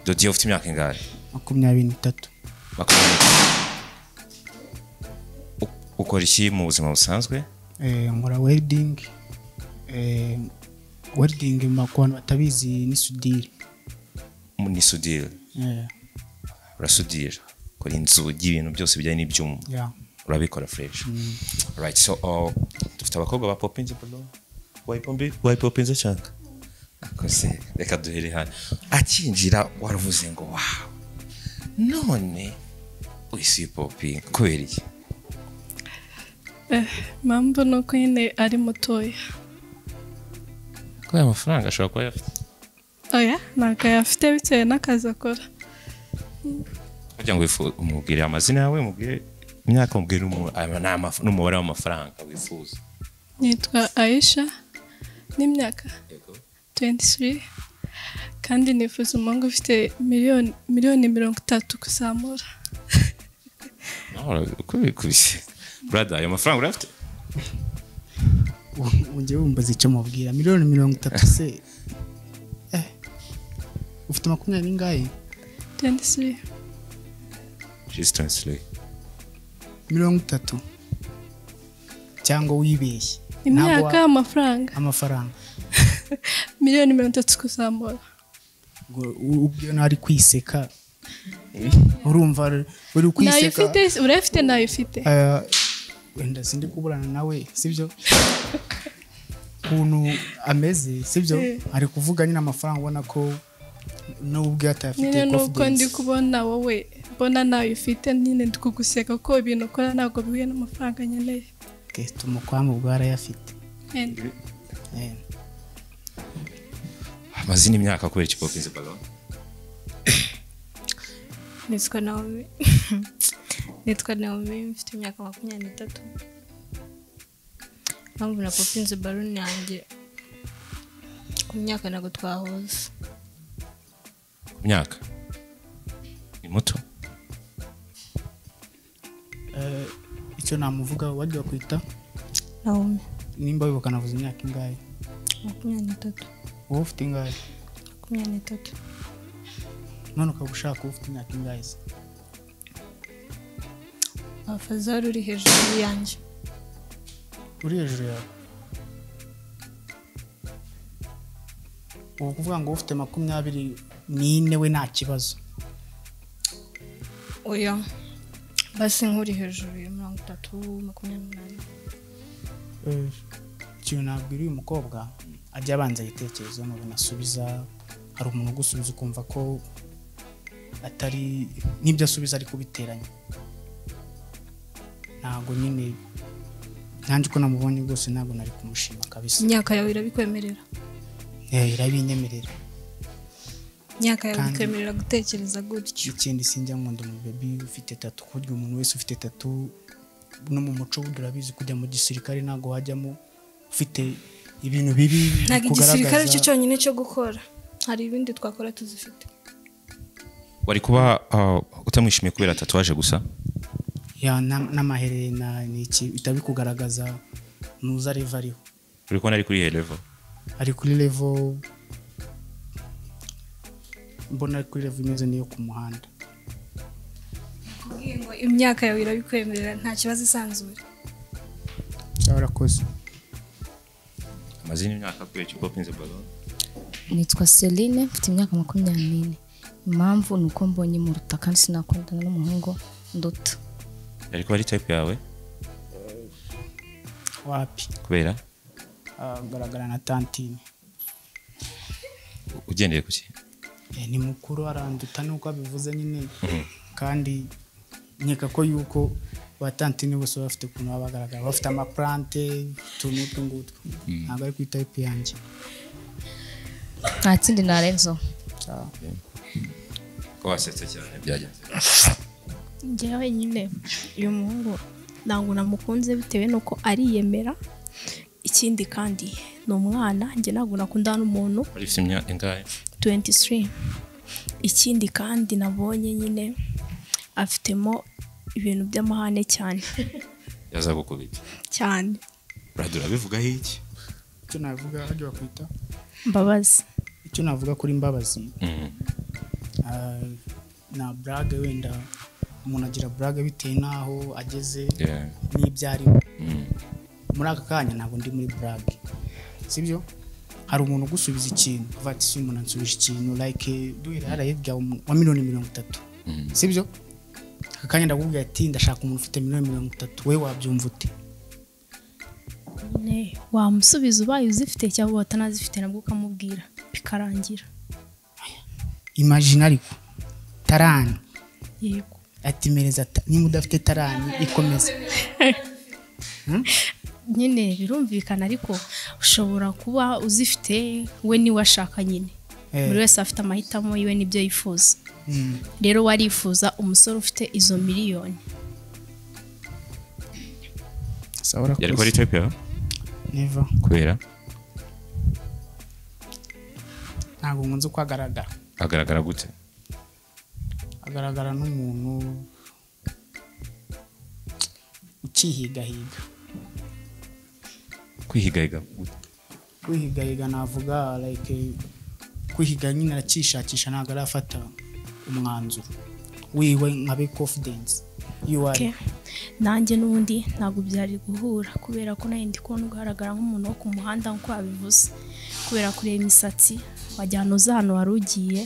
Dodier ufite imyaka ingahe? 23. 23. Ukora iki mu buzima busanzwe? Nkora welding. Welding ku bantu batabizi ni sudire. Ni sudire. Urasudira. Ukora inzugi, ibintu byose bijyanye n'ibyuma. Yeah. Urabikora fresh. Right, so dufite abakobwa ba popinze bro. Wayipopinze cyangwa? Akose reka duhere hano. Akinjira waravuze ngo wow. None wisi popinze kubera iki? Mpamvu nuko nyine ari mutoya. Kubera amafaranga ashobora kuba ayafite? Oya, ntabwo ayafite bitewe n'akazi akora. Kugira ngo umubwire amazina yawe, umubwire imyaka, umubwire n'umubare w'amafaranga wifuza. Nitwa Aisha, n'imyaka 23, kandi nifuza umuhungu ufite miliyoni 30 kuzamura. Kubikubise. Brother, ayo mafaranga urafite? Unjye wumbaza icyo mubwira. Miliyoni 30 se. Ufite 20 ingahe? 23. She's 23. 30. Cyangwa wibeshye. Imyaka, amafaranga. Amafaranga. Miliyoni 30 kuzamura. Ubwo nari kwiseka. Urumva uri kwiseka. Nayifite, urafite nayifite. Wenda sindi kuburana nawe, sibyo? Kuntu ameze, sibyo? Ari kuvuga nyine amafaranga ubona ko nubwo atafite confidence. Nuko ndi kubona wowe mbona nayo ufite nyine ndikuguseka ko ibintu ukora ntabwo bihuye n'amafaranga nkeneye. Tumukwama ubwo arayafite. Amazina, imyaka, kubera iki popinze balloon? Nitwa Naomi. Nitwa Naomi, mfite imyaka 23. Mpamvu na popinze balloon yanjye ku myaka ntabwo twahuza. Ku myaka? Ni muto? Icyo namuvuga wajya kwita Naomi. Nimba wibuka navuze imyaka ingahe? 23. Wowe ufite ingahe? 23. None ukaba ushaka ufite imyaka ingahe se? Afazari uri hejuru yanjye. Uri hejuru yawe? Ubu kuvuga ngo ufite 24 we nta kibazo. Oya. Basi nkuri hejuru ya 30, 28. Ikintu nabwira uyu mukobwa ajya abanza yitekerezo n'ubona asubiza. Hari umuntu ugusubiza ukumva ko atari n'ibyo asubiza ari kubiteranya. Ntabwo nyine nanjye uko namubonye rwose ntabwo nari kumushima kabisa. Imyaka yawe irabikwemerera? Irabinyemerera. Imyaka yawe ikwemerera gutekereza gutyo? Ikindi sinjya nkunda umubebi ufite tatu, kuburyo umuntu wese ufite tatu no mu muco urabizi kujya mu gisirikare ntabwo wajyamo ufite ibintu bibi kugaragaza. Ntabwo igisirikare cyo cyonyine cyo gukora, hari ibindi twakora tuzifite. Wari kuba utamwishimiye kubera tatuwaje gusa? Ya n'amaherena n'iki bitabikugaragaza nuza level ariho. Uri kubona ari kuri level? Ari kuri level, mbona ari kuri level imeze niyo ku muhanda. Kubwiye ngo imyaka yawe irabikwemerera nta kibazo, isanzure. Urakoze. Amazina, imyaka, kubera iki popinze balloon? Nitwa Celine, mfite imyaka 24. Impamvu ni uko mbonye muruta kandi sinakundana n'umuhungu nduta. Yari kuba ari type yawe? Wapi. Kubera? Agaragara na tantine. Ugendeye kuki? Ni mukuru aranduta nuko abivuze nyine, kandi nkeka ko yuko ba tantine bose bafite ukuntu baba bagaragara, bafite amaplante utuntu utwo ngutwo, ntabwo ari kuri type yanjye. Nta kindi narenzo. Ko wasetse cyane byagenze? Njyewe nyine uyu muhungu ntabwo namukunze bitewe nuko ariyemera, ikindi kandi ni umwana, njye ntabwo nakundana n'umuntu ufite imyaka ingahe? 23. Ikindi kandi nabonye nyine afitemo ibintu by'amahane cyane. Yaza gukubita cyane. Brother, urabivugaho iki? Icyo navuga hajya bakwita Mbabazi. Icyo navuga kuri Mbabazi, na brag, wenda umuntu agira brag bitewe n'aho ageze n'ibyo arimo. Muri aka kanya ntabwo ndi muri brag, sibyo? Hari umuntu ugusubiza ikintu uvuga ati si umuntu ansubije ikintu like duhera hariya wa 30,000,000, sibyo? Aka kanya ndakubwira ati ndashaka umuntu ufite 30,000,000, wowe wabyumva ute? Ne, wamusubiza ubaye uzifite cyangwa watanazifite nabwo ukamubwira bikarangira. Imagine ariko tarani. Yego. Ati mereza niba udafite tarani ikomeza. Nyine birumvikana ariko ushobora kuba uzifite we niwe ashaka nyine. Buri wese afite amahitamo yiwe n'ibyo yifuza. Rero warifuza umusore ufite izo miliyoni. Yari kuba ari type yawe? Never. Kubera? Ntabwo nkunze uko agaragara. Agaragara gute? Agaragara n'umuntu ukihigahiga. Kwihigahiga gute? Kwihigahiga navuga like kwihiga nyine arakishakisha, ntabwo arafata umwanzuro wiwe nka confidence. Okay. Nanjye n'ubundi ntabwo byari guhura kubera ko nayo ndi kubona ugaragara nk'umuntu wo ku muhanda nk'uko abivuze, kubera kureba imisatsi wajyana uza ahantu wari ugiye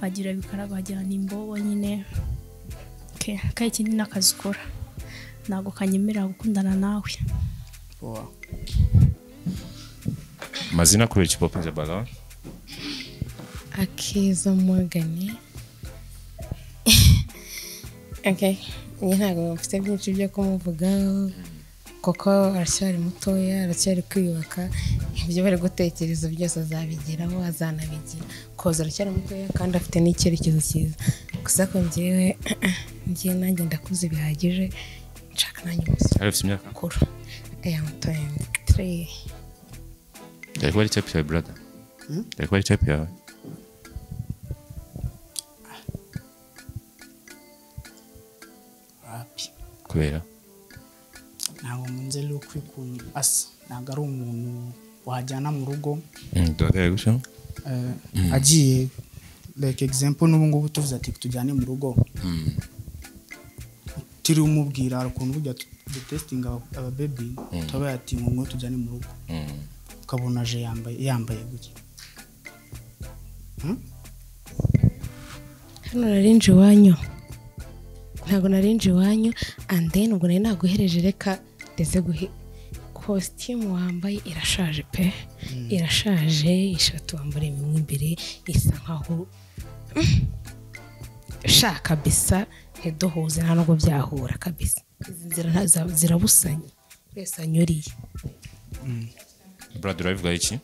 wagira bikaraga wajyana imbobo nyine. Okay. Kandi ikindi n'akazi ukora ntabwo kanyemerera gukundana nawe. Amazina, kubera iki popinze balloon? Akeza Morgan. Okay. Njye ntabwo mfite byinshi byo kumuvugaho kuko aracyari mutoya, aracyari kwiyubaka, ibyo bari gutekereza byose azabigeraho, azanabigira koza, aracyari mutoya kandi afite n'icyerekezo cyiza. Gusa ko njyewe njye nanjye ndakuze bihagije, nshaka nanjye umusore afite imyaka mukuru. I am 23. Yari kuba ari type yawe brother? Yari kuba ari type yawe? Kubera? Ntabwo nkunze look ukuntu asa, ntabwo ari umuntu wajyana mu rugo. Duhagarare gutyo? Agiye like example n'ubu ngubu tuvuze ati tujyane mu rugo, turi umubwira ukuntu burya dutestinga aba baby, tuba ati ngo tujyane mu rugo, ukabona aje yambaye gutya. Hano narinje iwanyu, ntabwo narinje iwanyu, and then ubwo nari naguhereje reka ndetse guhe costume wambaye irashaje pe, irashaje, ishati wambaye imwe imbere isa nkaho shaka kabisa, ntiduhuze nta nubwo byahura kabisa, izi nzira zirabusanye wese anyuriye. Brother, urabivuga iki?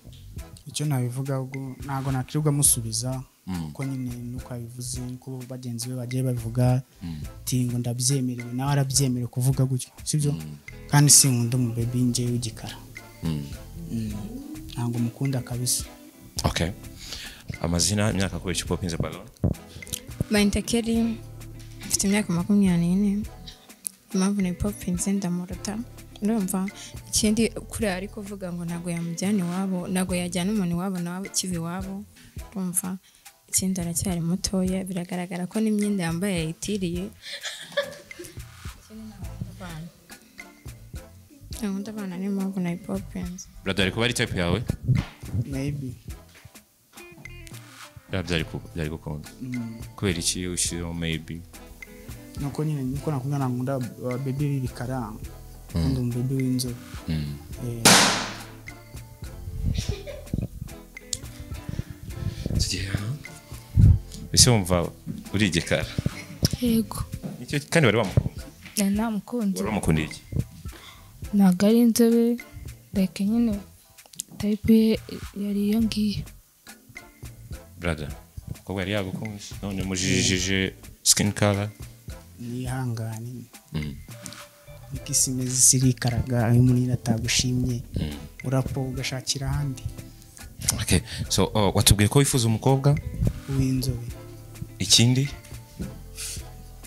Icyo nabivuga ubwo ntabwo nakirirwa musubiza kuko nyine nuko abivuze nuko bagenzi be bagiye babivuga ati ngo ndabyemerewe, nawe arabyemerewe kuvuga gutyo, sibyo? Kandi sinkunda mu baby nje w'igikara. Ntabwo mukunda kabisa. Okay. Amazina, imyaka, kubera iki popinze balloon? Bayita Kelly, mfite imyaka 24. Impamvu ni popinze ndamuruta. Urumva ikindi kuri ari kuvuga ngo ntago yamujyana iwabo, ntago yajyana umuntu iwabo nawe kivi iwabo. Urumva ikindi aracyari mutoya, biragaragara ko n'imyenda yambaye yayitiriye. Nkunda abana niyo mpamvu na popinze. Brother, ari kuba ari type yawe? Maybe. Byari gukunda. Kubera iki ushyiraho maybe? Nuko nyine niko nakunda nkunda baby b'ibikara. Nkunda baby w'inzobe. Ese wumva uri igikara? Yego. Nicyo kandi wari wamukunda? Namukunze. Wari wamukundiye iki? Ntabwo ari inzobe, like nyine type yari iyo ngiyo. Brother, umukobwa yari yagukunze none mujijije skin color. Nihangane. Niko isi imeze, isi irikaraga, iyo umuntu atagushimye urapfa ugashakira ahandi. Okay, so watubwiye ko wifuza umukobwa w'inzobe. Ikindi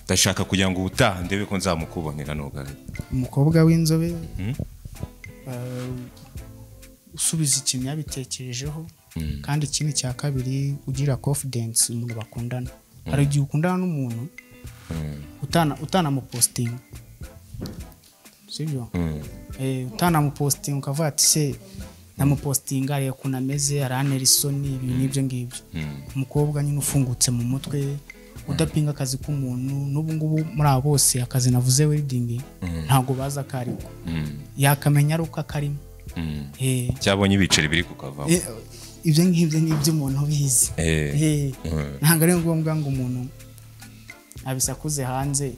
ndashaka kugira ngo ubutaha ndebe ko nzamukubonera nugare. Umukobwa w'inzobe usubiza ikintu yabitekerejeho, kandi ikindi cya kabiri ugira confidence umuntu bakundana. Hari igihe ukundana n'umuntu utanamupostinga, sibyo? Utanamupostinga ukavuga ati se namupostinga areba ukuntu ameze, arantera isoni, ibintu n'ibyo ngibyo. Umukobwa nyine ufungutse mu mutwe, udapinga akazi k'umuntu. N'ubu ngubu muri abo bose akazi navuze wedding ntabwo baza akariko, yakamenya ari uko akarimo. Cyabonye ibiceri biri kukavamo. Ibyo ngibyo ni iby'umuntu ubizi. Ntabwo ari ngombwa ngo umuntu abisakuze hanze.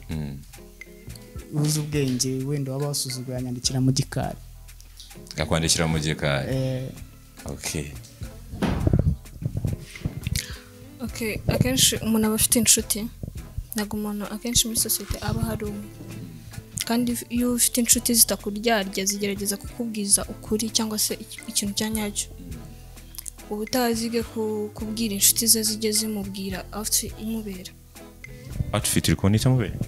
Uzi ubwenge wenda waba wasuzuguye anyandikira mu gikari. Yakwandikira mu gikari. Okay. Okay, akenshi umuntu aba afite inshuti. Ntabwo umuntu akenshi muri sosiyete aba hari umwe. Kandi iyo ufite inshuti zitakuryarya zigerageza kukubwiza ukuri cyangwa se ikintu cya nyacyo. Ubutazige kubwira inshuti ze zijye zimubwira outfit imubera. Outfit iri kubona itamubera?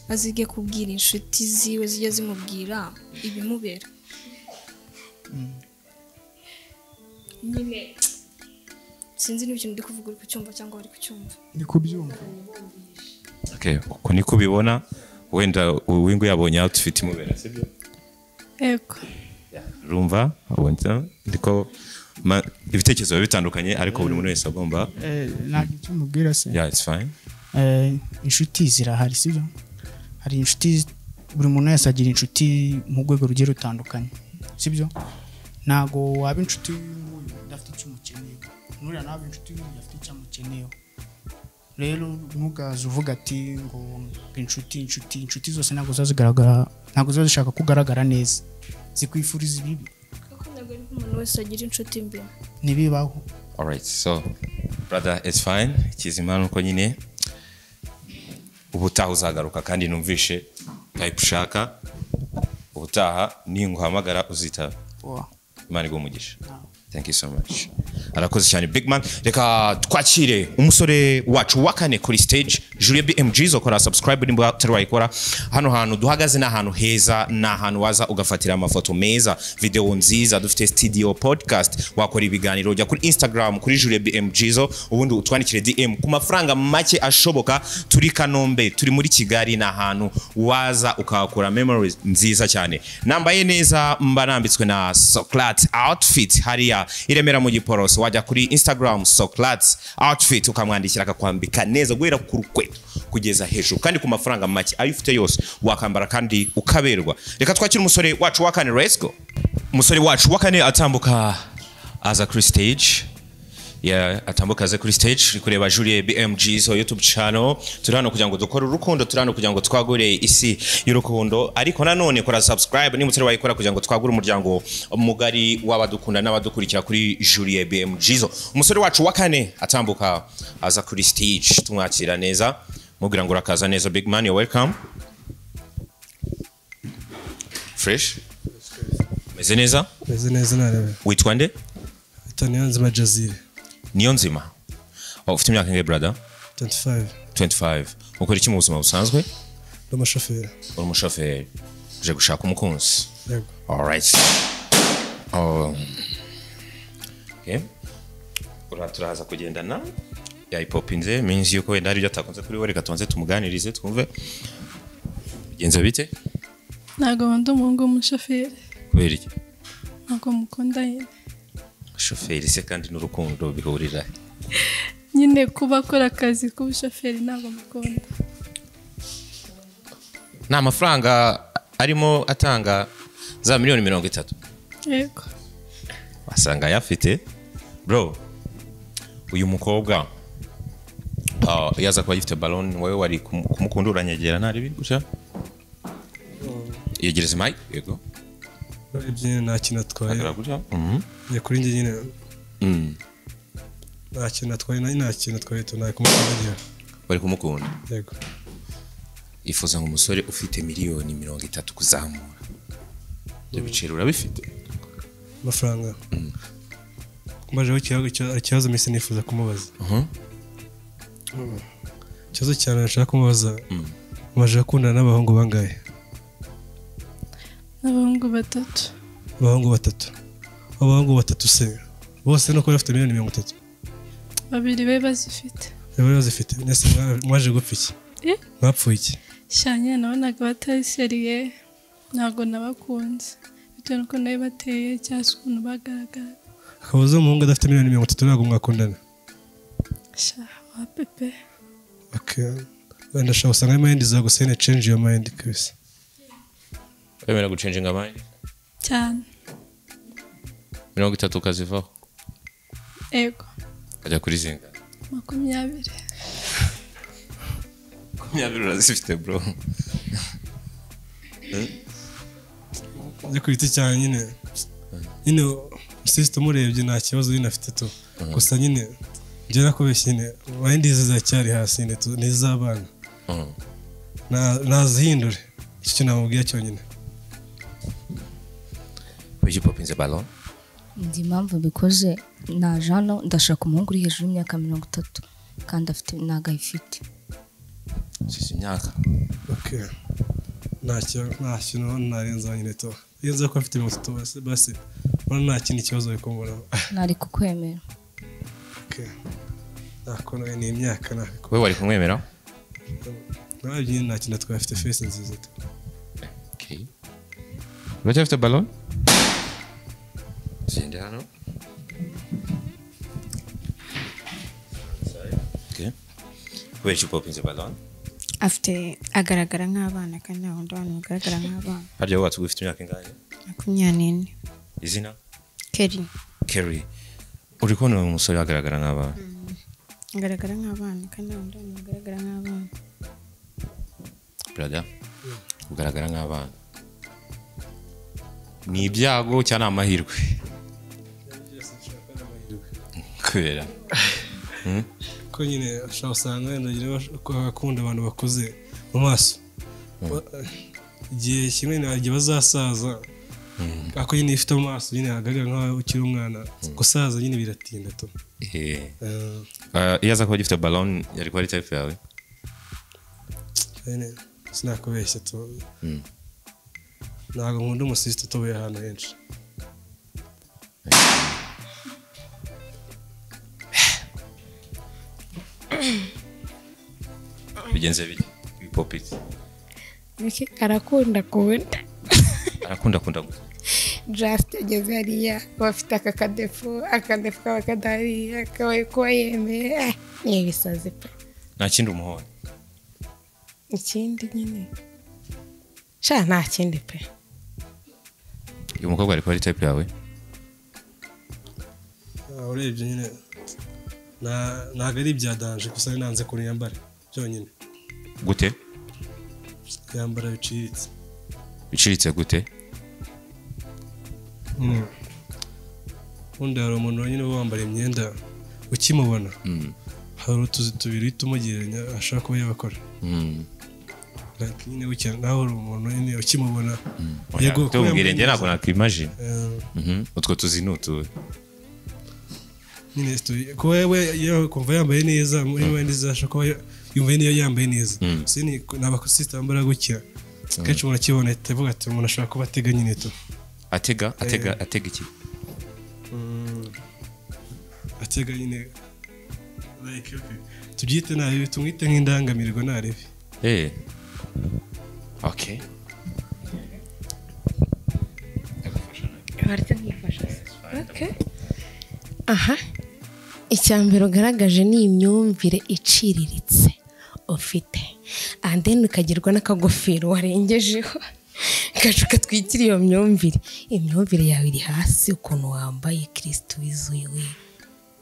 Azige kubwira inshuti ziwe zijye zimubwira ibimubera. Nyine sinzi niba ikintu ndi kuvuga uri kucyumva cyangwa wari kucyumva. Ndi kubyumva. Okay, uko niko ubibona wenda uwingu yabonye outfit imubera, sibyo? Yego. Urumva wenda ndiko ibitekerezo bitandukanye ariko buri muntu wese agomba ntabwo icyo mubwira se. Yeah, it's fine. Inshuti zirahari, sibyo? Hari inshuti, buri muntu wese agira inshuti mu rwego rugiye rutandukanye, sibyo? Ntago waba inshuti y'uyu udafite icyo umukeneye, nuriya nawe inshuti y'uyu udafite icyo amukeneyeho. Rero ntugaze uvuga ati ngo inshuti inshuti inshuti zose ntabwo zigaragara, ntabwo ziba zishaka kugaragara neza, zikwifuriza ibibi. Kuko ntabwo ari umuntu wese agira inshuti mbi, ntibibaho. Alright, so brother, it's fine. Kizima nuko nyine ubutaha uzagaruka kandi numvishe type ushaka. Ubutaha ninguhamagara uzitaba. Imana iguhe umugisha. Thank you so much. Arakoze cyane big man. Reka twakire umusore wacu wa kane kuri stage, Julie BMG. Zokora subscribe nimba utari wayikora. Hano hantu duhagaze ni ahantu heza, ni ahantu waza ugafatira amafoto meza, video nziza. Dufite studio podcast, wakora ibiganiro. Ujya kuri Instagram kuri Julie BMG zo, ubundi utwandikire DM ku mafaranga make ashoboka. Turi Kanombe, turi muri Kigali, ni ahantu waza ukahakura memories nziza cyane. Nambaye neza, mba nambitswe na Socrat outfit hariya i Remera mu Giporoso. Wajya kuri Instagram Socrat outfit ukamwandikira akakwambika neza guhera ku rukweto kugeza hejuru, kandi ku mafaranga make ayo ufite yose wakambara kandi ukaberwa. Reka twakire umusore wacu wa kane, let's go. Umusore wacu wa kane atambuka aza kuri stage. Yeah, atambuka aza kuri stage. Uri kureba Julie BMG zo YouTube channel. Turi hano kugira ngo dukore urukundo, turi hano kugira ngo twagure isi y'urukundo, ariko nanone kora subscribe niba utari wayikora kugira ngo twagure umuryango mugari w'abadukunda n'abadukurikira kuri Julie BMG zo. Umusore wacu wa kane atambuka aza kuri stage, tumwakira neza, mubwira ngo urakaza neza big man, you're welcome. Fresh? Meze neza? Meze neza narebe. Witwa nde? Witwa Niyonzima Jazire. Niyonzima. Oh, ufite imyaka ingahe brother? 25. 25. Ukora iki mu buzima busanzwe? Ndi umushoferi. Uri umushoferi, uje gushaka umukunzi? Yego. Alright. Oh. Okay. Turaza kugendana yayipopinze means yuko wenda hari ibyo atakunze kuri we, reka tubanze tumuganirize twumve bigenze bite. Ntabwo ndi umuhungu w'umushoferi. Kubera iki? Ntabwo mukunda nyine. Shoferi se kandi n'urukundo bihurira nyine, kuba akora akazi k'ubushoferi ntabwo mukunda. Nta mafaranga arimo atanga za 30 miliyoni. Yego. Wasanga ayafite bro. Uyu mukobwa yaza kuba agifite balloon, wowe wari kumukunda? Uranyegera ntari biri guca, yegereze mic. Yego. Urebye nyine nta kintu atwaye. Hagarara gutya. Njye kuri njye nyine nta kintu atwaye, nta kintu atwaye tu, nta kumukunda. Bari kumukunda. Yego. Yifuza ngo umusore ufite 30 miliyoni kuzamura. Ibyo biciro urabifite? Amafaranga mbajeho ikibazo mpise nifuza kumubaza. Ikibazo cyane nashaka kumubaza, umaze gukundana n'abahungu bangahe? N'abahungu batatu. Abahungu batatu. Abahungu batatu se bose nuko bari bafite 30 miliyoni? Babiri be bazifite. Bari bazifite. Nese mwaje gupfa iki? Eh? Mwapfuye iki? Shanye nabonaga batari sérieux, ntabwo nabakunze bitewe n'uko nawe bateye cyangwa se ukuntu bagaragara. Akabuza umuhungu adafite 30 miliyoni ntabwo mwakundana? Sha wa pepe. Okay. Wenda ushobora gusanga mind zawe gusa nyine, change your mind kabisa. Wemera gucenjinga mind? Cyane. 30 ukazivaho? Ego. Ukajya kuri zinga? 20. 20 urazifite bro? Njye ku giti cyanjye nyine sister umurebye nta kibazo nyine afite tu. Gusa nyine njye nakubeshye nyine, mind ze ziracyari hasi nyine tu, ni iz'abana. Nazihindure, icyo kintu namubwiye cyonyine. Kuki popinze balloon? Ndi impamvu mbikoze, naje hano ndashaka umuhungu uri hejuru y'imyaka 30 kandi afite, ntabwo ayifite. Sisi imyaka. Okay. Nta kintu narenzaho nyine tu. Iyo nza ko afite 30 basi mbona nta kindi kibazo bari kumbonaho. Nari kukwemera. Okay. Nta kuntu ni imyaka nta. Wowe wari kumwemera? Nawe nyine nta kintu atwaye, afite face nziza tu. Okay. Uracyafite balloon? Tugende hano. Okay. Kubera iki popinze balloon? Afite, agaragara nk'abana kandi ntabwo ndi abantu bagaragara nk'abana. Harya wowe watubwiye ufite imyaka ingahe? 24. Izina? Kerry. Kerry. Uri kubona uyu musore agaragara nk'abana? Agaragara nk'abana kandi ntabwo ndi abantu bagaragara nk'abana. Brother, ugaragara nk'abana. Ni ibyago cyangwa ni amahirwe? Kubera? Ko nyine ushobora usanga wenda akunda abantu bakuze mu maso. Igihe kimwe igihe bazasaza, ako nyine ifite amaso nyine agaragara nk'aho ukiri umwana, gusaza nyine biratinda tu. Iyo aza kuba agifite balloon yari kuba ari type yawe? Nyine sinakubeshya tu, ntabwo nkunda umusisita utubuye ahantu henshi. Bigenze bite? Popit. Arakunda kunda. Arakunda kunda gusa. Just ageze hariya bafite aka kadefu, akadefu kaba kadahari, akaba kuba yemeye, ni ibisazi pe. Nta kindi umuhoye? Ikindi nyine sha nta kindi pe. Uyu mukobwa ari kuba ari type yawe? Urebye nyine ntabwo ari ibya danger, gusa nanze ukuntu yambara byonyine. Gute? Yambara biciriritse. Biciriritse gute? Ubundi hari umuntu nyine uba wambara imyenda ukimubona hari utuzi tubiri uhita umugereranya ashobora kuba yabakora. Like nyine bucya nawe uri umuntu nyine ukimubona. Yego, tubwire, njye ntabwo nakwimagine. Utwo tuzi ni utuhe? Nyine kuba we kumva yambaye neza muri mind zasha kuba yumva niyo yambaye neza. Sini nabakosista bambara gutya. Kenshi umuntu akibona ahita avuga ati umuntu ashobora kuba atega nyine to. Atega atega atega iki? Atega nyine like okay. Tubyite nabi tumwite nk'indangamirwa narebe. Okay. Okay. Aha. Icyambere ugaragaje ni imyumvire iciriritse ufite. And then ukagirwa n'akagofero warengejeho. Gashuka twikira iyo myumvire. Imyumvire yawe iri hasi ukuntu wambaye Kristo wizuye we.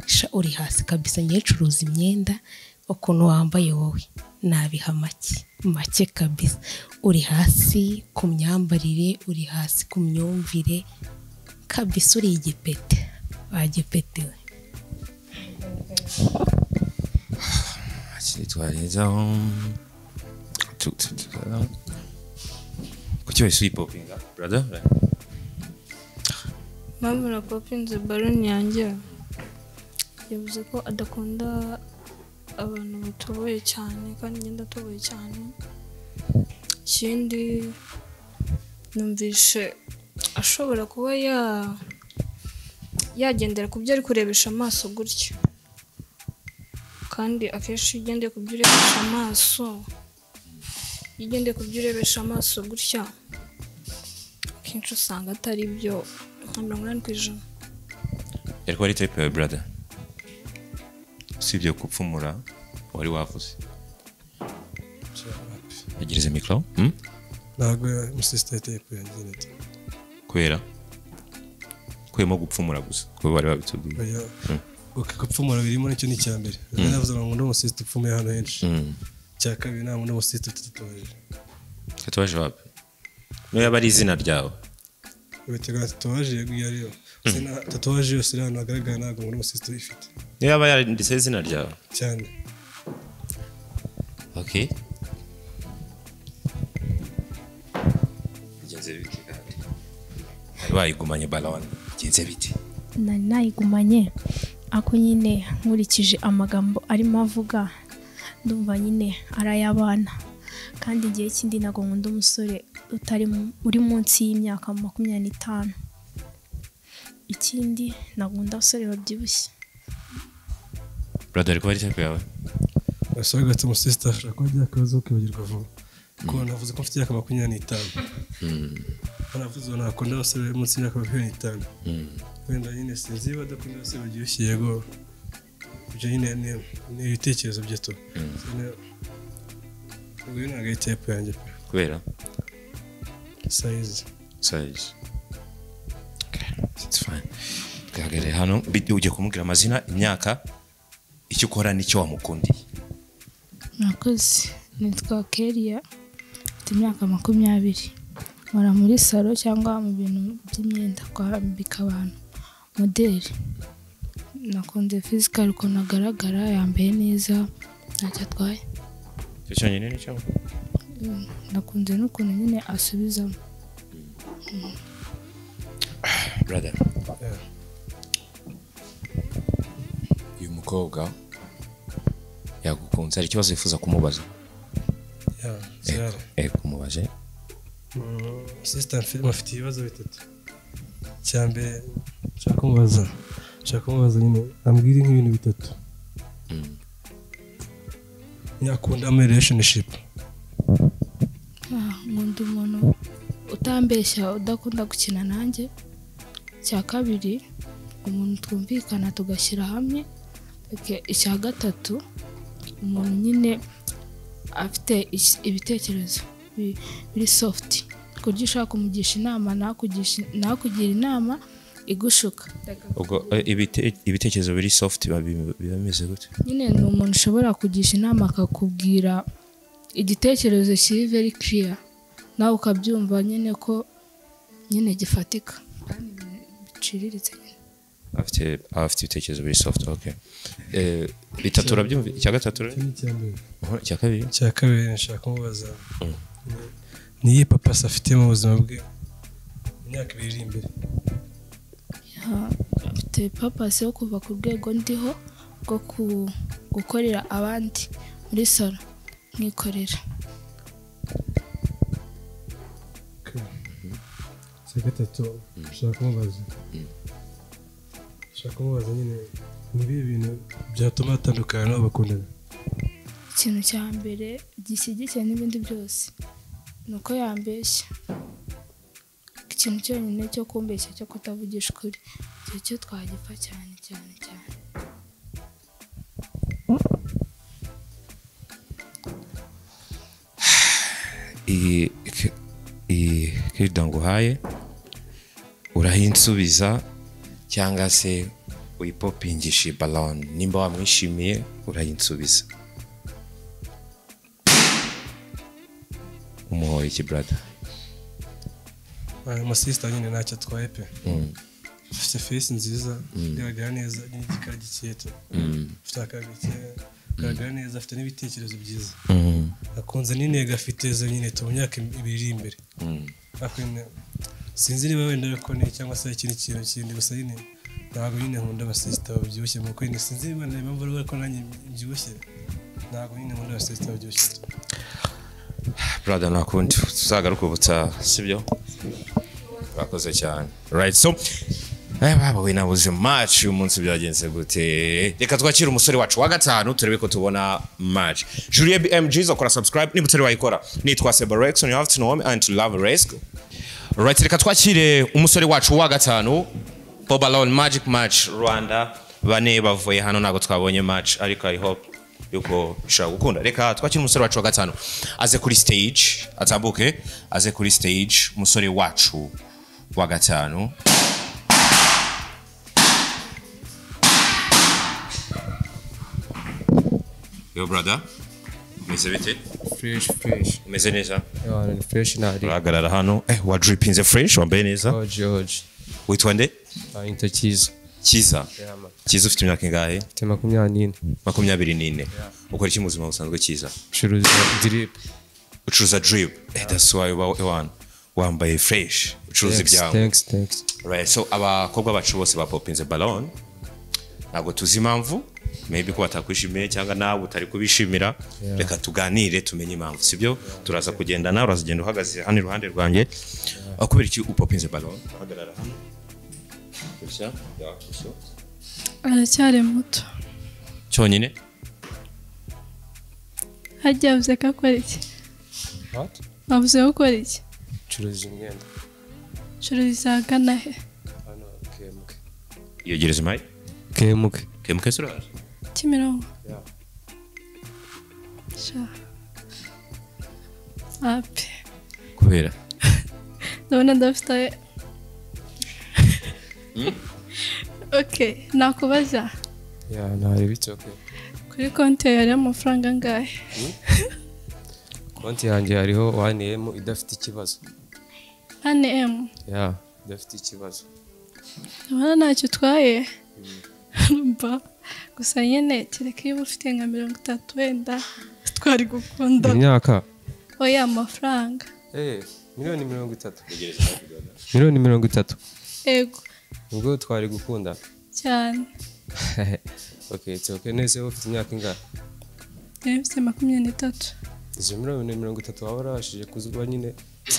Sha uri hasi kabisa ngiye curuza imyenda ukuntu wambaye wowe nabiha make make kabisa. Uri hasi ku myambarire, uri hasi ku myumvire kabisa, uri igipete bagipete we. Kuki wese uyipopinga brother? Mama na popinze balloon yanjye yavuze ko adakunda abantu batoboye cyane kandi ngenda atoboye cyane. Ikindi numvishe ashobora kuba yagendera ku byo ari kurebesha amaso gutya, kandi akenshi iyo ugendeye ku byo urebesha amaso, iyo ugendeye ku byo urebesha amaso gutya akenshi usanga atari byo nka 80%. Yari kuba ari type yawe brother? Usibye gupfumura wari wavuze. Agereze micro? Ntabwo musista type yanjye nete. Kubera? Kwemo gupfumura gusa kuko bari babitubwiye. Okay, gupfumura birimo nicyo ni cyambere. Navuze ngo ndi umusista upfumuye hano henshi. Cya kabiri nta muntu umusista utatubaje. Tatuwaje wapi? No yaba ari izina ryawe. Ubitega tatuwaje yego yariyo. Sina tatuwaje yose iri hano hagaragara ntabwo muri umusista uyifite. Niyo yaba yaranditse izina ryawe. Cyane. Okay. Bigenze bite kandi? Bayigumanye balloon. Bigenze bite? Nari nayigumanye ako nyine nkurikije amagambo arimo avuga ndumva nyine arayabana, kandi igihe kindi nago nkunda umusore utari uri munsi y'imyaka 25. Ikindi nagunda abasore babyibushye. Brother ariko ari type yawe? Basore gato umusista ashobora kuba agira akabazo ko kwibagirwa vuba. Kuko navuze ko mfite imyaka 25. Navuze ngo nakunda abasore bari munsi y'imyaka 25. Wenda nyine sinzi badakunda abasore babyibushye yego. Ibyo nyine ni ibitekerezo bye to. Uyu ntabwo ari type yanjye pe. Kubera? Size. Size. Okay, it's fine. Twahagarare hano ugiye kumubwira amazina, imyaka, icyo ukora n'icyo wamukundiye. Murakoze. Nitwa Keria, mfite imyaka 20. Nkora muri salo cyangwa mu bintu by'imyenda kwambika abantu, modeli. Nakunze physical ukuntu agaragara, yambaye neza, ntacyo atwaye. Icyo cyonyine nicyo? Nakunze n'ukuntu nyine asubizamo. Brother. Uyu mukobwa yagukunze, hari ikibazo yifuza kumubaza? Kumubaje. Sister mfite ibibazo bitatu. Icyambere nshaka kumubaza nyine ambwire nk'ibintu bitatu. Yakunda muri relationship. Nkunda umuntu utambeshya udakunda gukina nanjye. Icya kabiri umuntu twumvikana tugashyira hamwe. Icya gatatu umuntu nyine afite ibitekerezo biri soft, kurya ushaka kumugisha inama nakugira inama igushuka. Ubwo ibitekerezo biri soft biba bimeze gute? Nyine ni umuntu ushobora kugisha inama akakubwira igitekerezo kiri very clear, nawe ukabyumva nyine ko nyine gifatika kandi biciriritse. Afite ibitekerezo biri soft. Okay. Bitatu urabyumva? Icya gatatu icya kabiri? Icya kabiri nshaka kumubaza niyi papa afite mu buzima bwe imyaka 2 iri imbere. Afite Mfite purpose yo kuva ku rwego ndiho rwo gukorera abandi muri salo nkikorera. Icya gatatu ushaka kumubaza nyine ni ibihe bintu byatuma batandukana n'abo bakundana? Ikintu cya mbere gishyigikiye n'ibindi byose ni uko yambeshya. Ikintu cyonyine cyo kumbeshya cyo kutavugisha ukuri, icyo cyo twagipfa cyane cyane cyane. Iyi kirida nguhaye urayinsubiza cyangwa se uyipopingisha balloon, nimba wamwishimiye urayinsubiza. Umuhoye iki brother? Umusista nyine ntacyo atwaye pe. Afite face nziza, igaragara neza, n'igikara gikeye tu. Afite akara gakeye, agaragara neza, afite n'ibitekerezo byiza. Akunze n'intego afite zo nyine tu mu myaka ibiri iri imbere. Sinzi niba wenda ko cyangwa se ikindi kintu kindi, gusa nyine ntabwo nyine nkunda abasista babyibushye mu kwini. Sinzi niba impamvu ari ko nanjye mbyibushye, ntabwo nyine nkunda abasista babyibushye. Brother nakundi tuzagaruka ubutaha, sibyo? Urakoze cyane. Right, so baba we nabuze match uyu munsi byagenze gute? Reka twakire umusore wacu wa gatanu turebe ko tubona match. Julie BMG zakora subscribe niba utari wayikora. Nitwa Seba Rexon, you have to know me and to love risk. Right, reka twakire umusore wacu wa gatanu Pop Balloon Magic Match Rwanda. Bane bavuye hano ntago twabonye match, ariko I hope yuko bishobora gukunda. Reka twakire umusore wacu wa gatanu aze kuri stage, atambuke aze kuri stage. Umusore wacu wa gatanu. Yo brother, umeze bite? Fresh fresh. Umeze neza? Yo, ni fresh nari. Urahagarara hano. Wa dripinze fresh, wambaye neza. Oje oje. Witwa nde? Nitwa Cyiza. Cyiza. Cyiza ufite imyaka ingahe? Mfite 24. 24. Ukora iki mu buzima busanzwe Cyiza? Ucuruza drip. Ucuruza drip. That's why uba wambaye fresh. Ucuruza ibyawe. Thanks, thanks. Right, so abakobwa bacu bose bapopinze balloon. Ntabwo tuzi impamvu, maybe ko batakwishimiye cyangwa nawe utari kubishimira. Reka tuganire tumenye impamvu, sibyo? Turaza kugendana, urazagenda uhagaze hano iruhande rwanjye. Kubera iki upopinze balloon? Uhagarara hano. Gutya, ya, Aracyari muto. Cyonyine? Hajya avuze ko akora iki? What? Avuze ko akora iki? Curuza imyenda. Curuza ahagana he? Hano KMK. Yegereza mic. KMK. KMK sura? Kimironko. Yeah. Sha. Ape. Kubera? Ndabona ndafite. Okay, nakubaza. Yeah, no, it's okay. Kuri konti yawe hariho amafaranga angahe? Konti yanjye hariho 1M idafite ikibazo. 1M? Yeah, idafite ikibazo. Ndabona ntacyo utwaye. Mba gusa nyine kereka iyo ufite nka 30 wenda twari gukunda. Imyaka? Oya, amafaranga. Miliyoni 30. Miliyoni 30. Ego. Ubwo twari gukunda cyane. Okay, it's okay. Nese ufite imyaka ingahe? Mfite 23. Izo miliyoni 30 waba warabashije kuzuba nyine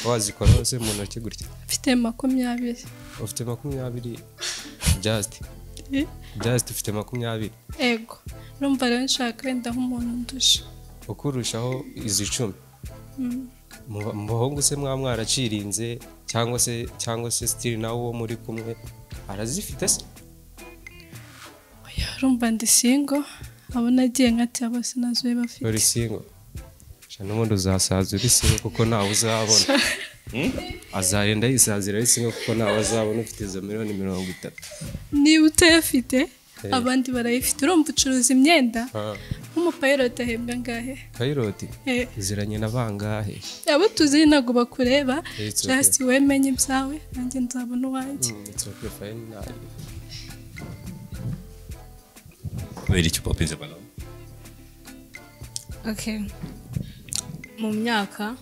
wazikora hose mu ntoki gutya? Mfite 20. Ufite 20 just. Just ufite 20. Ego. Urumva rero nshaka wenda nk'umuntu ndusha. Ukurushaho izi 10. Mu bahungu se mwa mwaracirinze cyangwa se still nawe uwo muri kumwe arazifite se? Oya, urumva ndi single, abo nagiye nkati bose nazo bafite. Uri single? Sha n'ubundi uzasaza uri single kuko ntawe uzabona. Azarenda yisazira ari single kuko ntawe azabona ufite izo miliyoni 30. Niba utayafite abandi barayifite. Urumva ucuruza imyenda? Nk'umupilot ahembwa angahe? Pilot? Uziranye na bangahe? Abo tuzi ntabwo bakureba. Just wemenye ibyawe nanjye nzabona uwanjye. It's okay, fine. Kubera iki upopinze balloon? Okay. Mu myaka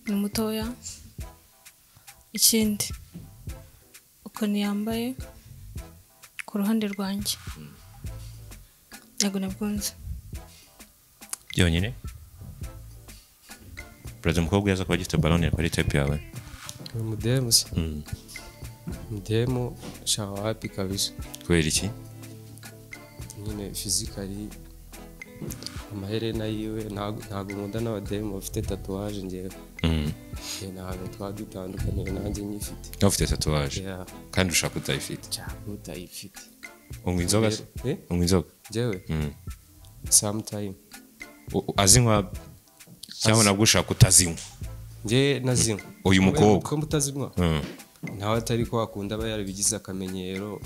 ni mutoya. Ikindi ukuntu yambaye Ku ruhande rwanjye ntabwo nabikunze. Byonyine brother, umukobwa yaza kuba agifite balloon kuri type yawe? Umudemu se? Umudemu shawa wapi kabisa. Kubera iki? Nyine physically amaherena yiwe, ntabwo nkunda n'abademu bafite tatouage ngewe. Ntabwo twaba dutandukaniye, nanjye nyifite. Nawe ufite tatouage? Kandi ushaka utayifite? Nshaka utayifite. Unywa inzoga se? Unywa inzoga? Njyewe? Sometime. Azinywa cyangwa nabwo ushaka utazinywa? Njye nazinywa. Uyu mukobwa ko mutazinywa? Nawe atari ko akunda, aba yarabigize akamenyero.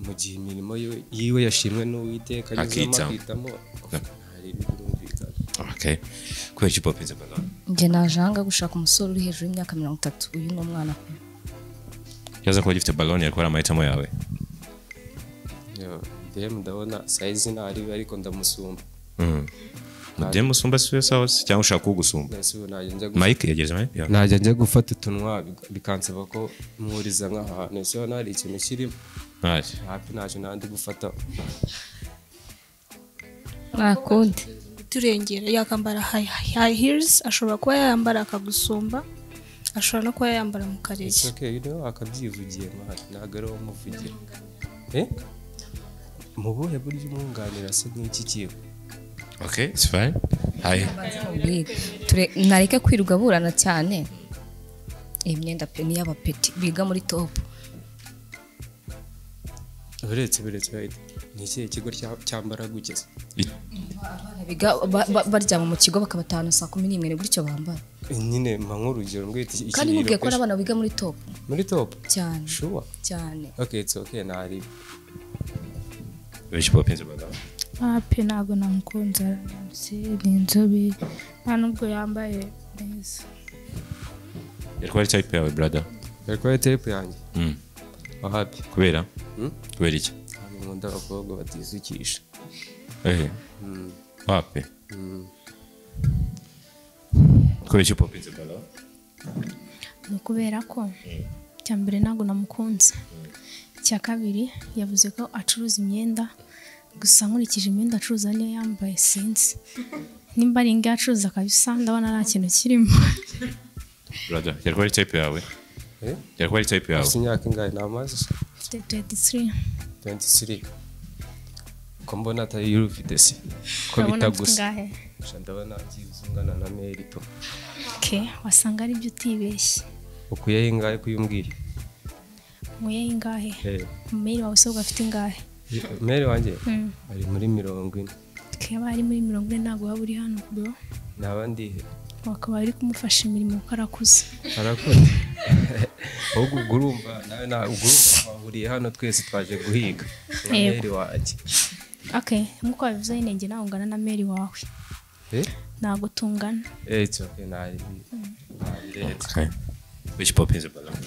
Mu gihe imirimo yiwe yashimwe n'Uwiteka anyuzemo akitamo, hari ibirumvikana. Okay. Kubera iki popinze balloon? Njye najanga gushaka umusore uri hejuru y'imyaka 30. Uyu ni umwana pe. Yaza kuba agifite balloon yakora amahitamo yawe? Yo, dem ndabona size ntari, ariko ndamusumba. Mudemu usumba si sawa cyangwa ushaka kugusumba? Mike yageze Mike? Najya njya gufata utunwa bikansaba ko muhuriza nk'ahantu. Ese hano hari ikintu kirimo? Ntacyo. Hafi ntacyo nandi gufata. Nakundi. Turengera yakambara high heels, ashobora kuba yambara akagusumba, ashobora no kuba yambara mu karere. It's okay, you know, akabyivugiye mari ntabwo ari umuvugira. Mu buhe buryo umwunganira se nk'iki kigo? Okay, it's fine. Hi. Nareke kwirirwa burana cyane. Iyi myenda pe ni y'abapeti biga muri top. Uretse ni ikihe kigo cyambara gutya? Abana biga baryama mu kigo bakabatahana saa 11 ni gutyo bambara. Nyine mpa nk'urugero mbwira iki. Kandi mubwiye ko n'abana biga muri top. Muri top? Cyane. Sure. Cyane. Okay, it's okay, nari. Which popinze balloon? Ape ntabwo namukunze, arananutse, ni inzobe, nta nubwo yambaye neza. Yari kuba ari type yawe brother? Yari kuba ari type yanjye? Wahapi. Kubera? Kubera iki? Nkunda abakobwa batizukisha. Wapi? Kubera iki popinze balloon? Ni ukubera ko icya mbere ntabwo namukunze. Icya kabiri yavuze ko acuruza imyenda, gusa nkurikije imyenda acuruza niyo yambaye sinzi nimba ari inga acuruza kabisa, ndabona nta kintu kirimo. Brother, yari kuba ari type yawe? Yari kuba ari type yawe? Afite imyaka ingahe? Namaze? Afite 23. 23. Ko mbona atari ufite se? Ko bitagusa. Ndabona byibuze ungana na Merito. Okay, wasanga ari byo utibeshye. Ukuyeho ingahe kuyumbwira? Nkuyeho ingahe? Meri wawe se afite ingahe? Meri wanjye ari muri 40. Keba ari muri 40 ntabwo waba uri hano bro. Naba ndihe? Wakaba ari kumufasha imirimo kuko arakuze. Arakuze. Ahubwo urumva nawe na urumva twahuriye hano twese twaje guhiga. Meri wanjye. Okay, nkuko wabivuze nyine njye nawe ungana na Meri wawe. Ntabwo tungana. It's okay, nari. Okay. Which popinze balloon?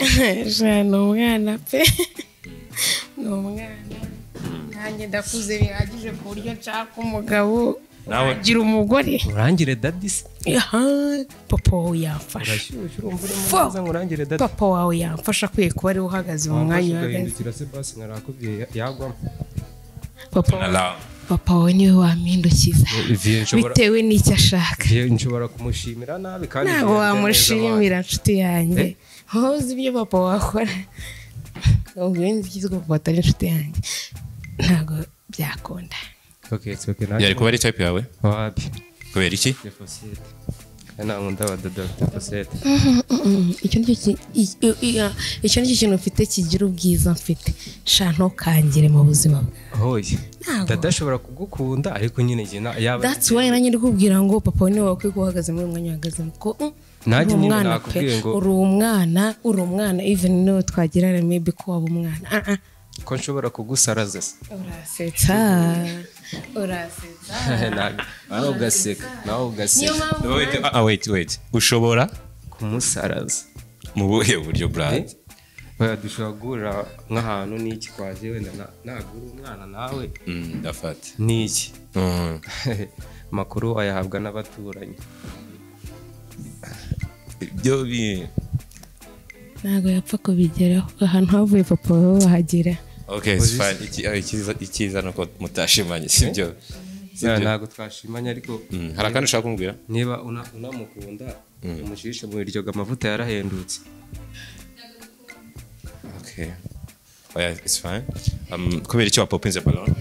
Ni umwana pe. Ni umwana. Nanjye ndakuze bihagije ku buryo nshaka umugabo agira umugore. Urangire daddy se? Papa wawe yamfasha. Urashyushye urumva uri mwiza ngo urangire daddy. Papa wawe yamfasha, akwiye kuba ari uhagaze mu mwanya uhagaze. Ugahindukira se basi nkarakubwiye yagwamo. Papa wawe niwe wampindukiza bitewe n'icyo ashaka. Nshobora kumushimira nabi kandi ntabwo wamushimira nshuti yanjye. Ntuzi ibyo papa wakora. Ubwo nzi ko papa atari inshuti yanjye. Ntabwo byakunda. Okay, it's okay. Yari kuba ari type yawe? Wapi. Kubera iki? Ntabwo ndabadoda bafite posete. Icyo nicyo kintu mfite kigira ubwiza mfite. Sha ntukangire mu buzima bwawe. Dada ashobora kugukunda ariko nyine yaba. That's why nanjye ndikubwira ngo papa niwe wakwiye kuba uhagaze muri uyu mwanya uhagazemo ko nanjye nyine nakubwiye ngo uri umwana even niyo twagirana maybe ko waba umwana. Ko nshobora kugusaraza se? Urasetsa. Nawe ugaseka. Wait. Ushobora kumusaraza mu buhe buryo Brad? Oya, dushobora guhurira nk'ahantu n'iki kwaje wenda nagura umwana nawe. Ndafata. N'iki? Makuru ayahabwa n'abaturanyi. Ibyo bi ntabwo yapfa kubigeraho ahantu havuye papa wawe wahagera. Okay, it's fine. Icyiza nuko mutashimanye, sibyo? Ntabwo twashimanye ariko hari akandi ushaka kumubwira? Niba unamukunda umushishe mu biryogo, amavuta yarahendutse. Okay. Oh yeah, it's fine. Kubera icyo wapopinze balloon?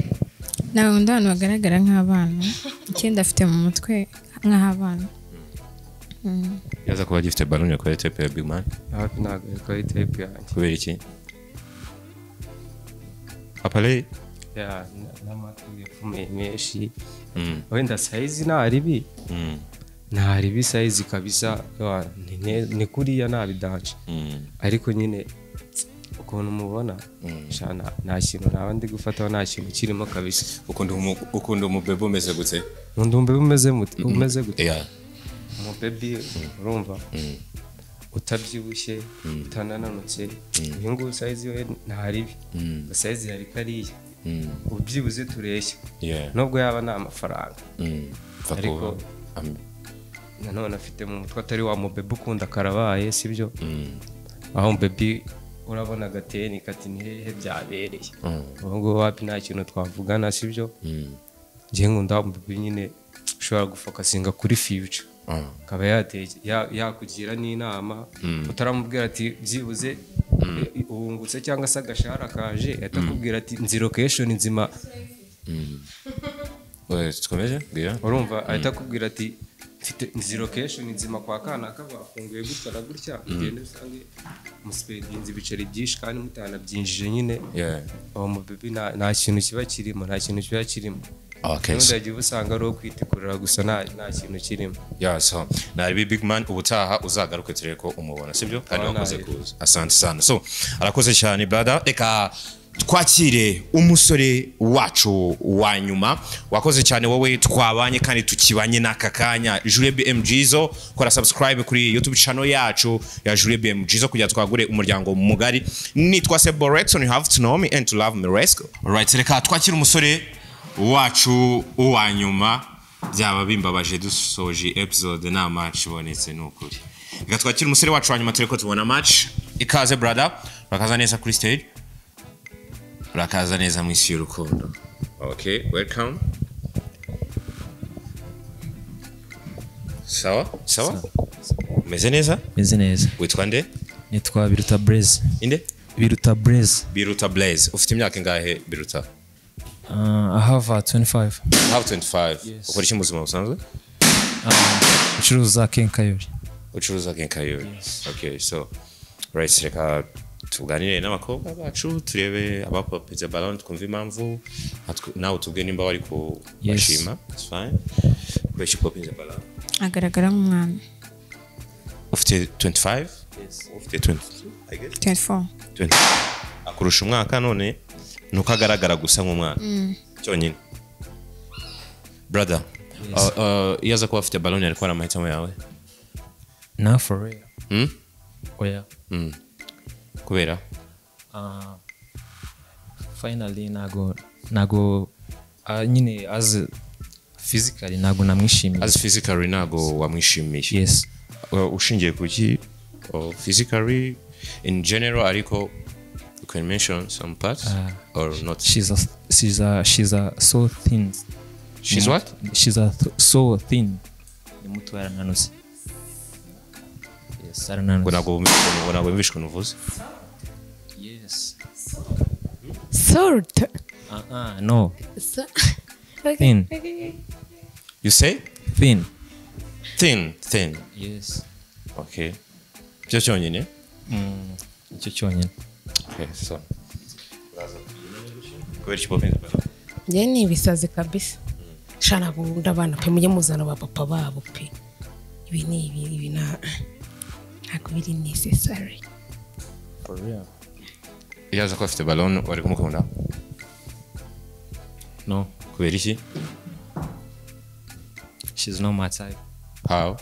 Ntabwo ndi abantu bagaragara nk'abana. Ikindi afite mu mutwe nk'abana. Yaza kuba gifite balloon yakora type ya big man? Hafi ntabwo yakora type yanjye. Kubera iki? Apale? Ya, n'amatwi yapfume menshi. Wenda size ntaribi. Ntaribi size kabisa, ni kuriya nabidanje. Ariko nyine ukuntu mubona shana nta kintu naba ndi gufataho, nta kintu kirimo kabisa. Ukunda umubebe umeze gute? Nkunda umubebe umeze gute? Yeah. Umubebe urumva utabyibushye, utanananutse. Uyu nguyu size we ntaribi. Size yari kariya. Ubyibuze tureshya. Nubwo yaba nta mafaranga. Ariko nanone afite mu mutwe atari wa mubebe ukunda karabaye, sibyo? Aho mubebe urabona agateni kati ni hehe byabereye. Ubu ngubu wapi nta kintu twavugana, sibyo? Njye nkunda mubebe nyine ushobora gufokasinga kuri future. Akaba yakugira n'inama, utaramubwira ati byibuze ubungutse cyangwa se agashahara kaje, atakubwira ati nzi location nzima. Tukomeje? Urumva ahita akubwira ati mfite nzi location nzima kwa kana bafunguye gutya na gutya, ugende usange musipedinze ibiceri byinshi kandi mutanabyinjije nyine. Aho mu baby nta kintu kiba kirimo, nta kintu kiba kirimo. Okay. Ndagiye usanga ari kwitikurira gusa nta kintu kirimo. Yeah, so nari big man ubutaha uzagaruke turebe ko umubona, sibyo? Kandi wakoze kuza. Asante sana. So arakoze cyane brother. Reka twakire umusore wacu wa nyuma. Wakoze cyane wowe twabanye kandi tukibanye n'aka kanya. Julie BMG zo kora subscribe kuri YouTube channel yacu ya Julie BMG zo kugira twagure umuryango mugari. Nitwa Sebo Rexon, you have to know me and to love me. Resco. Alright, reka twakire umusore wacu wa nyuma. Byaba bimbabaje dusoje episode nta match ibonetse nukuri. Reka twakire umusore wacu wa nyuma tureko tubona match. Ikaze brother, urakaza neza kuri stage. Urakaza neza mu isi y'urukundo. Okay, welcome. Sawa? Sawa? Meze neza? Meze neza. Witwa nde? Nitwa Biruta Blaze. Inde? Biruta Blaze. Biruta Blaze. Ufite imyaka ingahe Biruta? I have 25. I have 25. Yes. Ukora iki mu buzima busanzwe? Ucuruza kenkayori. Ucuruza kenkayori. Yes. Okay, so right, reka tuganire n'abakobwa bacu turebe abapopeze ballon twumve impamvu nawe tubwe nimba wari kubashima. It's fine. Kubeshya popeze ballon. Agaragara nk'umwana. Ufite 25? Yes. Ufite 22, I guess. 24. 20. Akurusha umwaka none nuko agaragara gusa nk'umwana. Cyonyine. Brother, Yes. Iyo aza kuba afite ballon yari kubara amahitamo yawe? Na for real. Oya. Kubera? Finally nago nyine as physically nago namwishimiye. As physically nago wamwishimiye. Yes. Ushingiye kuki? Physically in general ariko you can mention some parts or not. She's a so thin. She's what? She's a so thin. Ni muto yarananutse. Yes, arananutse. Ngo wumvishwe nuvuze. Yes. Salt. No. So, thin. You say? Thin. Thin. Yes. Okay. Byo cyonyine? Icyo cyonyine. Okay, so. Kubera iki popinze ballon? Njye ni ibisazi kabisa. Shana gukunda abana pe, mujye muzana ba papa babo pe. Ibi ni ibi na ntabwo biri necessary. For real. Iyo aza kuba afite ballon wari kumukunda? No. Kubera iki? She's not my type. How?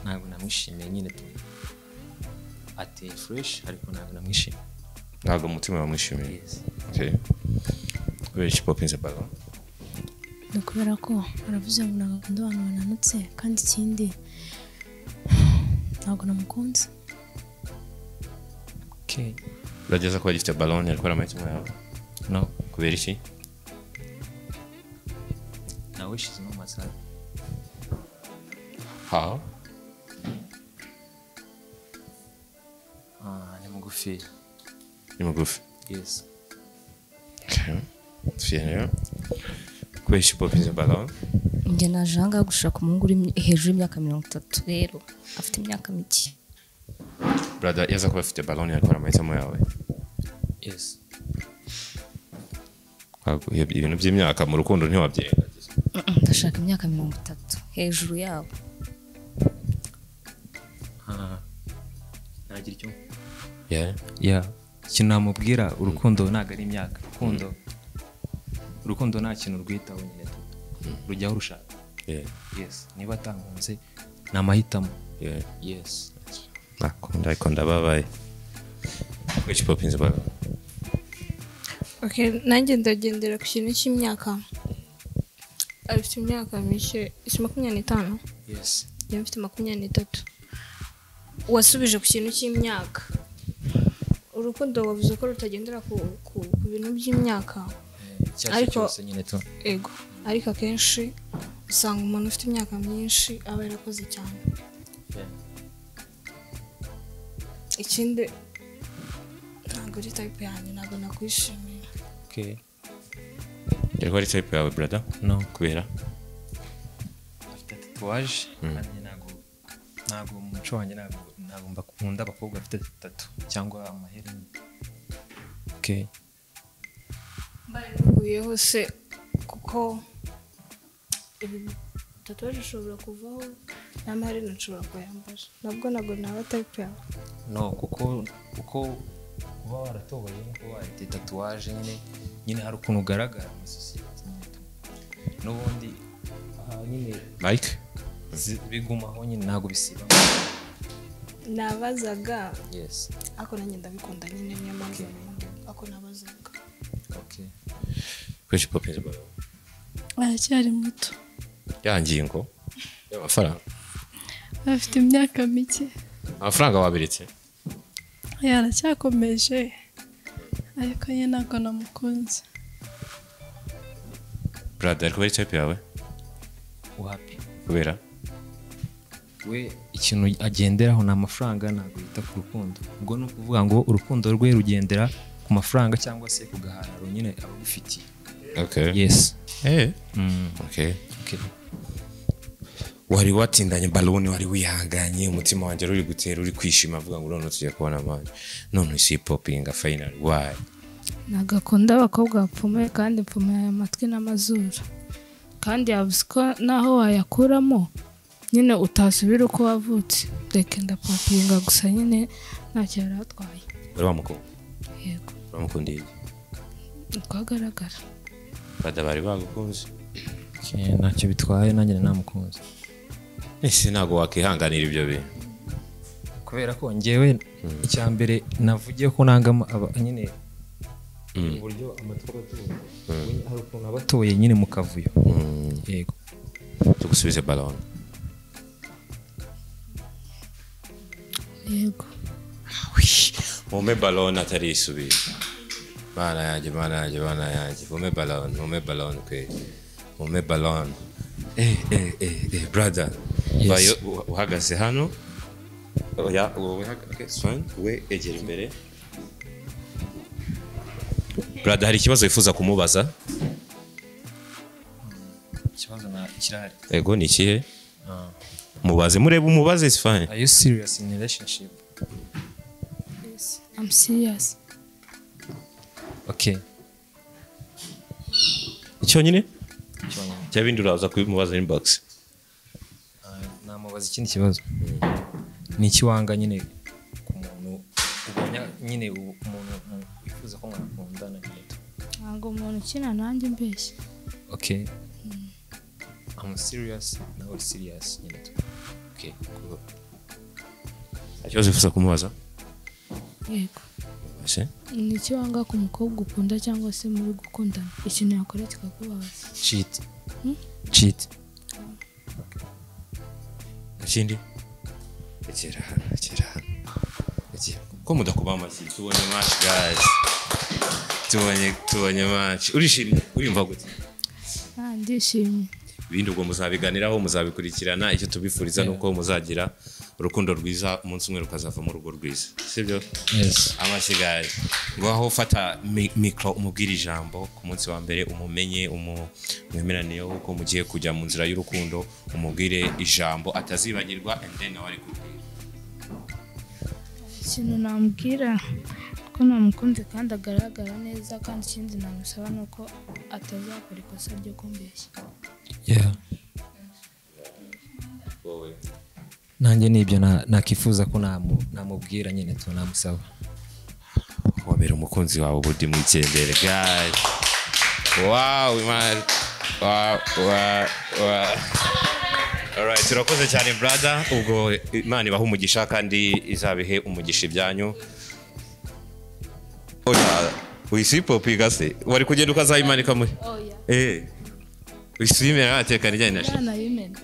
Ntabwo namwishimiye nyine tu. Ateye fresh ariko ntabwo namwishimiye. Ntabwo umutima wamwishimiye. Yes. Okay. Kubera iki popinze ballon? Ni ukubera ko baravuze ngo ntabwo akunda abantu bananutse, kandi ikindi ntabwo namukunze. Okay. Urageza kuba gifite balloon yari kubara amahitamo yawe? No. Kubera iki? Nawe she's not my type. How? Ni mugufi. Ni mugufi? Yes. Okay. Tufiye. Kubera iki popinze balloon? Njye naje ahangaha gushaka umuhungu uri hejuru y'imyaka 30, rero afite imyaka mike. Brother, yaza kuba afite balloon yari kubara amahitamo yawe? Yes. Ibintu by'imyaka mu rukundo ntiwabyirengagiza. Ndashaka imyaka 30 hejuru yabo. Nagira icyo. Yeah. Yeah. Ikintu namubwira, urukundo ntago ari imyaka. Urukundo nta kintu rwitaho nyine. Rujyaho rushaka. Yeah. Yes. Niba atankunze ni amahitamo. Yeah. Yes. Nakunda ariko ndababaye. Which popinze balloon? Okay, nanjye ndagendera ku kintu cy'imyaka. Afite imyaka mike, isi 25. Yes. Njye mfite 23. Wasubije ku kintu cy'imyaka. Urukundo wavuze ko rutagendera ku bintu by'imyaka. Ariko nyine to. Ego, ariko akenshi usanga umuntu ufite imyaka myinshi aba yarakoze cyane. Ikindi ntabwo ari type yanjye, ntabwo nakwishimiye. Okay. Yari ari type yawe brother? No. Kubera? Afite tatuwaje, kandi ntabwo mu muco wanjye ntabwo mbakunda abakobwa bafite tatu cyangwa amaherena. Okay. Mbaye nkuye hose kuko ibi tatuwaje ishobora kuvaho n'amaherena nshobora kuyambara. Nabwo ntabwo naba type yawe. No, kuko kuba waratoboye no kuba warite tatuwaje nyine hari ukuntu ugaragara muri society nyine. N'ubundi nyine like bigumaho nyine ntabwo bisiba. Nabazaga. Yes. Ako nanjye ndabikunda nyine niyo mpamvu ako nabazaga. Okay. Kuki popinze balloon? Aracyari muto. Ya ngingo y'amafaranga. Afite imyaka mike. Amafaranga wabiritse? Yaracyakomeje ariko nyine ntabwo namukunze. Brother, ari kubera type yawe? Wapi? Kubera? We ikintu agenderaho ni amafaranga, ntabwo yita ku rukundo. Ubwo ni ukuvuga ngo urukundo rwe rugendera ku mafaranga cyangwa se ku gahararo nyine abagufitiye. Okay. Yes. Eh. Okay. Okay. Wari watindanye balloon, wari wihanganye, umutima wanjye uri gutera, uri kwishima avuga ngo none tugiye kubona amanje. None isi popping final. Why? Nagakunda abakobwa bapfumuye kandi mpfumuye amatwi n'amazuru. Kandi yavuze ko naho wayakuramo nyine utasubira uko wavutse. Reka ndapopinga gusa nyine ntacyo yari atwaye. Wari wamukunda? Yego. Uramukundiye? Uko agaragara. Brother, bari bagukunze? Ntacyo bitwaye, nanjye namukunze. Ese ntabwo wakihanganira ibyo bintu? Kubera ko njyewe icya mbere navugiye ko nanga nyine uburyo amatwi abatuye, hari ukuntu abatoye nyine mu kavuyo. Yego. Tugusubize balloon. Yego. Mume balloon atarisubiza. Bana yanjye, bana yanjye, bana yanjye. Mume balloon, mume balloon kweli. Mume balloon. Brother. Yes. Bayo uhagaze hano. Oya, wowe okay, fine. We egera imbere. Brother, hari ikibazo wifuza kumubaza? Ikibazo na kirahari. Ego ni ikihe? Mubaze, murebe umubaze, is fine. Are you serious in relationship? Yes, I'm serious. Okay. Icyonyine? Cyabindi uraza kubimubaza inbox. Namubaza ikindi kibazo. Ni iki wanga nyine ku muntu ubonye nyine umuntu wifuza ko mwakundana nyine? Ntabwo umuntu ukina nanjye mbeshya. Okay. I'm serious, now we're serious nyine. Okay, cool. Ikibazo wifuza kumubaza? Yego. Ese? Ni iki wanga ku mukobwa ukunda cyangwa se muri gukundana? Ikintu yakora kikakubabaza. Cheat. Cheat. Ikindi? Egera hano, egera hano. Egera. Ko mudakuba amashyi? Tubonye match, guys. Tubonye match. Urishimye? Uriyumva gute? Ah, ndishimye. Ibindi ubwo muzabiganiraho, muzabikurikirana. Icyo tubifuriza ni uko muzagira urukundo rwiza, umunsi umwe rukazavamo urugo rwiza, sibyo? Yes. Amashyi, guys. Ngaho fata mikoro umubwire ijambo ku munsi wa mbere umumenye, mwemeraniyeho uko mugiye kujya mu nzira y'urukundo, umubwire ijambo atazibagirwa, and then nawe ari kubwira. Ikintu namubwira ko namukunze kandi agaragara neza, kandi ikindi namusaba ni uko atazakora ikosa ryo kumbeshya. Yeah. Wowe? Nanjye nibyo nakifuza ko namubwira nyine tu namusaba. Wabera umukunzi wawe ubundi mwikendere, guys. Wow, man. Wow. Alright, turakoze cyane, brother. Ubwo Imana ibahe umugisha kandi izabihe umugisha ibyanyu. Oya, wisipopiga se wari kugenda ukazayimanika muri Oya. Wisimera atekana ijyanye na Imana yimena.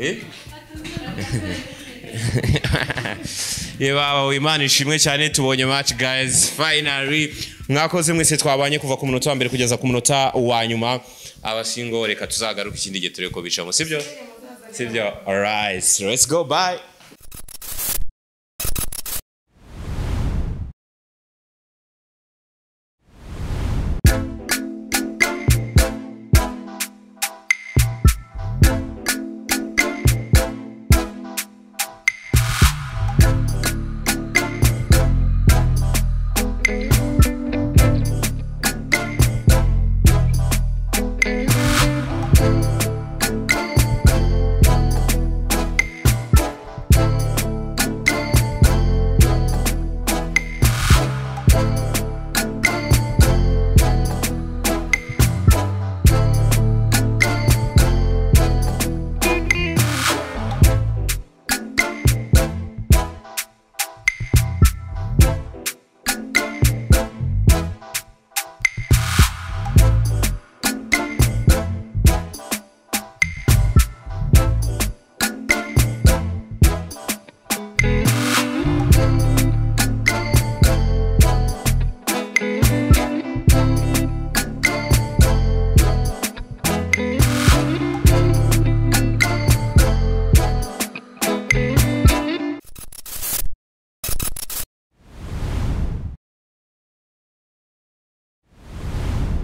Ye baba, Imana ishimwe cyane, tubonye match, guys, finally. Mwakoze mwese twabanye kuva ku munota wa mbere kugeza ku munota wa nyuma. Abasingo, reka tuzagaruka ikindi gihe turebe ko bicamo, sibyo? Sibyo? Alright, let's go, bye.